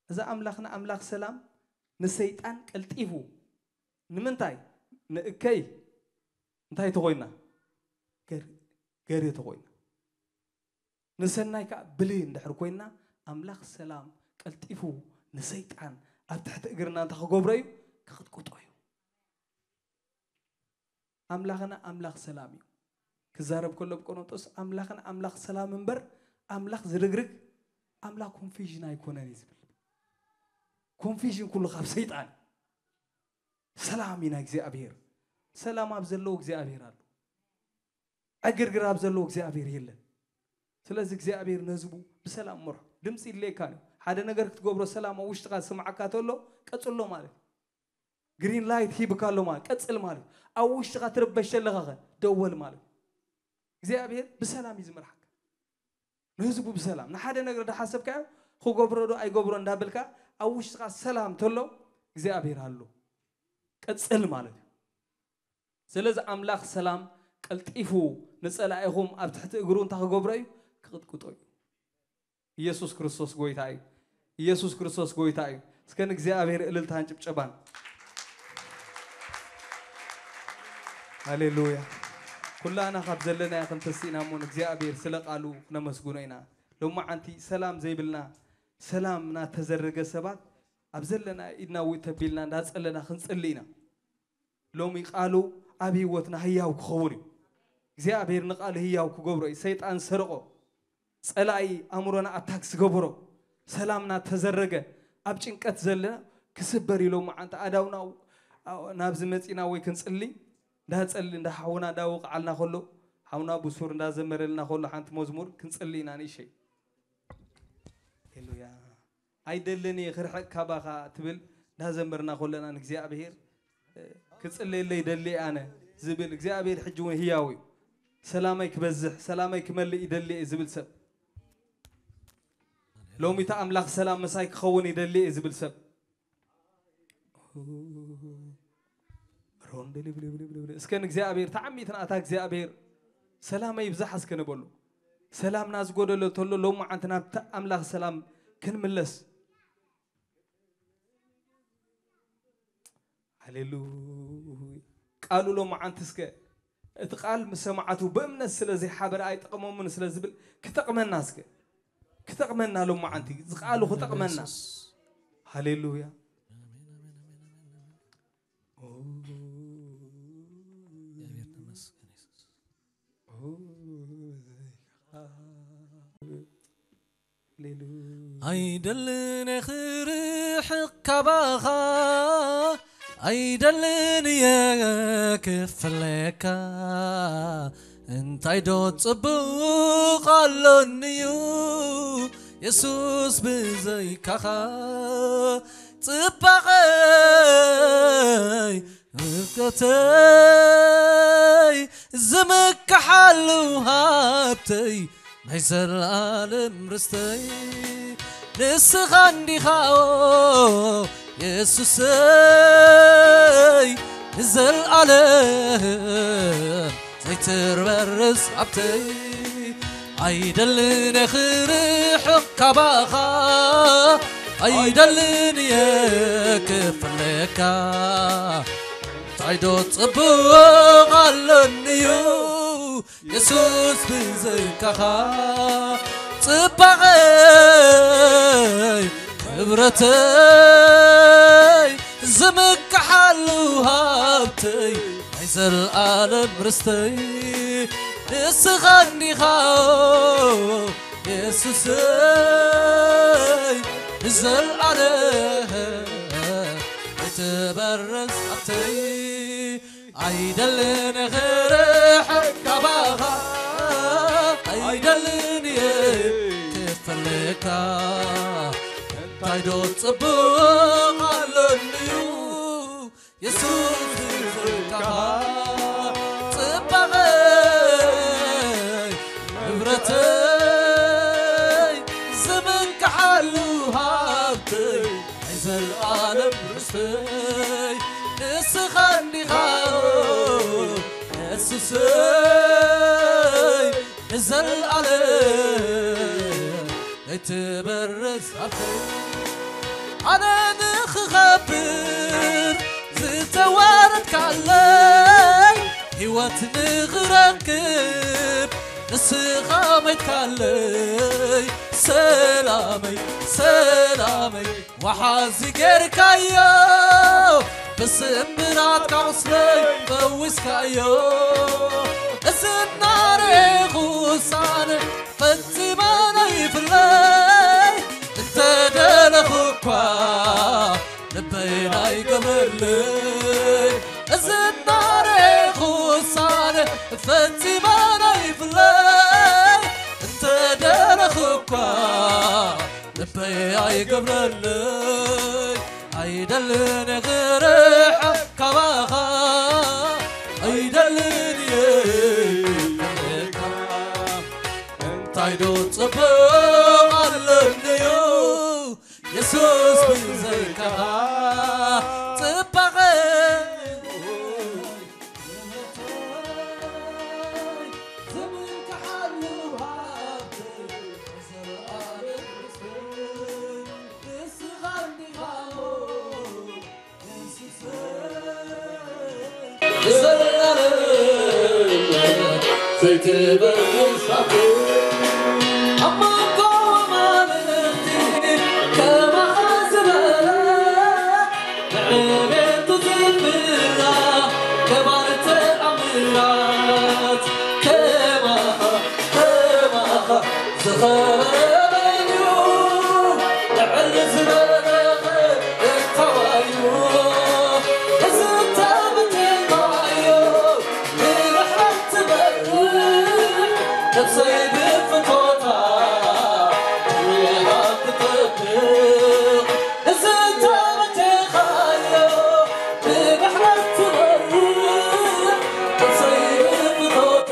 እዚ ኣምላኽና ኣምላኽ ሰላም ንሰይጣን ቀልጢፉ ንምንታይ? ንእከይ እንታይ ተኾይና? ገር- ገር ተኾይና ንሰናይ ከዓ ብልይ እንድሕር ኮይና ኣምላኽ ሰላም ቀልጢፉ ንሰይጣን ኣብ ትሕቲ እግርና እንታይ ክገብሮ እዩ? ክቕጥቅጦ እዩ። ኣምላኽና ኣምላኽ ሰላም እዩ። ክዛረብ ከሎ ብቆሮንጦስ ኣምላኽና ኣምላኽ ሰላም እምበር ኣምላኽ ዝርግርግ ኣምላኽ ኮንፊዥን ኣይኮነን እዩ ዝብል። ኮንፊዥን ኩሉ ካብ ሰይጣን። ሰላም ኢና እግዚኣብሔር። ሰላም ኣብ ዘለዎ እግዚኣብሔር ኣሎ። ዕግርግር ኣብ ዘለዎ እግዚኣብሔር የለን። ስለዚ እግዚኣብሔር ነህዝቡ ብሰላም ምርሑ። ድምፂ ይድለየካ እዩ። ሓደ ነገር ክትገብሮ ሰላም ኣብ ውሽጥካ ዝስምዓካ ተሎ ቀፅሎ ማለት እዩ። ግሪን ላይት ሂብካ ኣሎ ማለት ቀፅል ማለት እዩ። ኣብ ውሽጥካ ትርበሽ ዘለካ ኸ ደወል ማለት እዩ። እግዚኣብሔር ብሰላም እዩ ዝምርሓካ። ንህዝቡ ብሰላም ንሓደ ነገር ዳሓሰብካዮ ክገብሮ ዶ ኣይገብሮ እንዳበልካ ኣብ ውሽጥካ ሰላም ተሎ እግዚኣብሔር ኣሎ ቀፅል ማለት እዩ። ስለዚ ኣምላኽ ሰላም ቀልጢፉ ንጸላኢኹም ኣብ ትሕቲ እግሩ እንታይ ክገብሮ እዩ? ክቕጥቅጦ እዩ። ኢየሱስ ክርስቶስ ጎይታ እዩ። ኢየሱስ ክርስቶስ ጎይታ እዩ። እስከ ንእግዚኣብሔር እልልታን ጭብጨባን። ሃሌሉያ። ኩላና ካብ ዘለናዮ ክንተስእ ኢና እሞ ንእግዚኣብሔር ስለ ቃሉ ክነመስግኖ ኢና። ሎማዓንቲ ሰላም ዘይብልና ሰላም እናተዘረገ ሰባት ኣብ ዘለና ኢድና ውይ ተቢልና እንዳጸለና ክንጽሊ ኢና። ሎሚ ቃሉ ኣብ ህይወትና ህያው ክኸውን እዩ። እግዚኣብሔር ንቃሉ ህያው ክገብሮ እዩ። ሰይጣን ዝሰርቆ፣ ጸላኢ ኣእምሮና ኣታክ ዝገበሮ፣ ሰላምና ተዘረገ፣ ኣብ ጭንቀት ዘለና ክስበር እዩ። ሎሚ ዓንተ ኣዳውና ናብዚ መጺና ወይ ክንጽሊ እንዳጸሊ እንዳ ሓውና እንዳወቃዓልና ከሎ ሓውና ብሱር እንዳዘመረልና ከሎ ሓንቲ መዝሙር ክንጽሊ ኢና ንእሸይ። ሃሌሉያ። ኣይደልን እየ ክርሕቅ ካባኻ ትብል እንዳዘመርና ከለና ንእግዚኣብሔር ክጽለየለይ ደሊ ኣነ ዝብል እግዚኣብሔር ሕጂ እውን ህያው እዩ። ሰላመይ ክበዝሕ ሰላመይ ክመልእ ይደሊ እየ ዝብል ሰብ ሎሚታ ኣምላኽ ሰላም ምሳይ ክኸውን ይደሊ እየ ዝብል ሰብ ሮንድልብልብልብል እስከ ንእግዚኣብሔር ተዓሚትና እታ እግዚኣብሔር ሰላመይ ይብዛሕ እስከ ንበሉ። ሰላምና ዝጎደሎ ተሎ ሎሚ ዓንቲ ናብቲ ኣምላኽ ሰላም ክንምለስ ሃሌሉያ። ቃሉ ሎሚ ዓንቲ እስከ እቲ ቃል ምስ ሰማዓቱ ብእምነት ስለ ዘይሓበረ ኣይጠቕሞምን ስለ ዝብል ክጠቕመና እስከ ክጠቕመና ሎሚ ዓንቲ እዚ ቃሉ ክጠቕመና ሃሌሉያ። ኣይደልን ክርሕቅ ካባኻ ኣይደልን እየ ክፍለካ እንታይ ዶ ጽቡቕ ኣሎንዩ የሱስ ብዘይካኻ ጽባቐይ እፍከተይ ዝምክሓሉ ሃብተይ ናይ ዘላለም ርስተይ ንስኻ እንዲኻኦ የሱሰይ ንዘላለም ዘይትርበርስ ሃብተይ ኣይደልን ክርሕቕ ካባኻ ኣይደልን እየ ክፍለካ እንታይ ዶ ጽቡቕ ኣለኒዩ የሱስ ብዘይካኻ ጽባቐይ ክብረተይ ዝምክሓሉ ሃብተይ ናይ ዘልኣለም ርስተይ ንስኻ እንዲኻ የሱሰይ ንዘልኣለም ኣይትበረስ ሃብተይ ኣይደልን ክርሕቅ ካባኻ ኣይደልን እየ ክፍለካ እንታይ ዶ ጽቡቕ ኣለኒዩ የሱስ ዝዝካኻ ጽባቐይ ክብረተይ ዝምክሓሉ ሃብተይ ናይ ዘልኣለም ርስተይ ንስኻ እንዲኻ የሱሰይ ንዘልኣለም ኣይትበርስ ሃብተይ ኣነ ንኽኸብር ዝተዋረድካለይ ህይወት ንኽረክብ ንስኻ ሞይትካለይ፣ ሰላመይ፣ ሰላመይ፣ ወሓዚ ጌርካዮ፣ ብስምብራትካ ቁስለይ ፈዊስካዮ። እዚ እናረኣኹ ውሳነ ፈጺመ ኣይፍለይ፣ እንተደለኹ እኳ ልበይ ኣይገብረለይ። እዚ እናረኣኹ ውሳነ ፈጺመ ኣይፍለይ፣ እንተደለኹ እኳ ልበይ ኣይገብረለይ። ኣይደልን እየ ክርሕቕ ካባኻ፣ ኣይደልን እየ ክርሕቕ። እንታይ ዶ ጽቡቕ ኣለኒ'ዩ የሱስ ብዘይካኻ ጽባቐ። ዝኸበረ በይኑ ልዕል ዝበለ እተዋዩ። እዚ ተመቲኻዮ ብድሕረት ትበርር፣ ነፍሰይ ብፍቶታ ዙርያኻ ትጠብቕ። እዚ ተመቲኻዮ ብድሕረት ትበርር፣ ነፍሰይ ብፍቶታ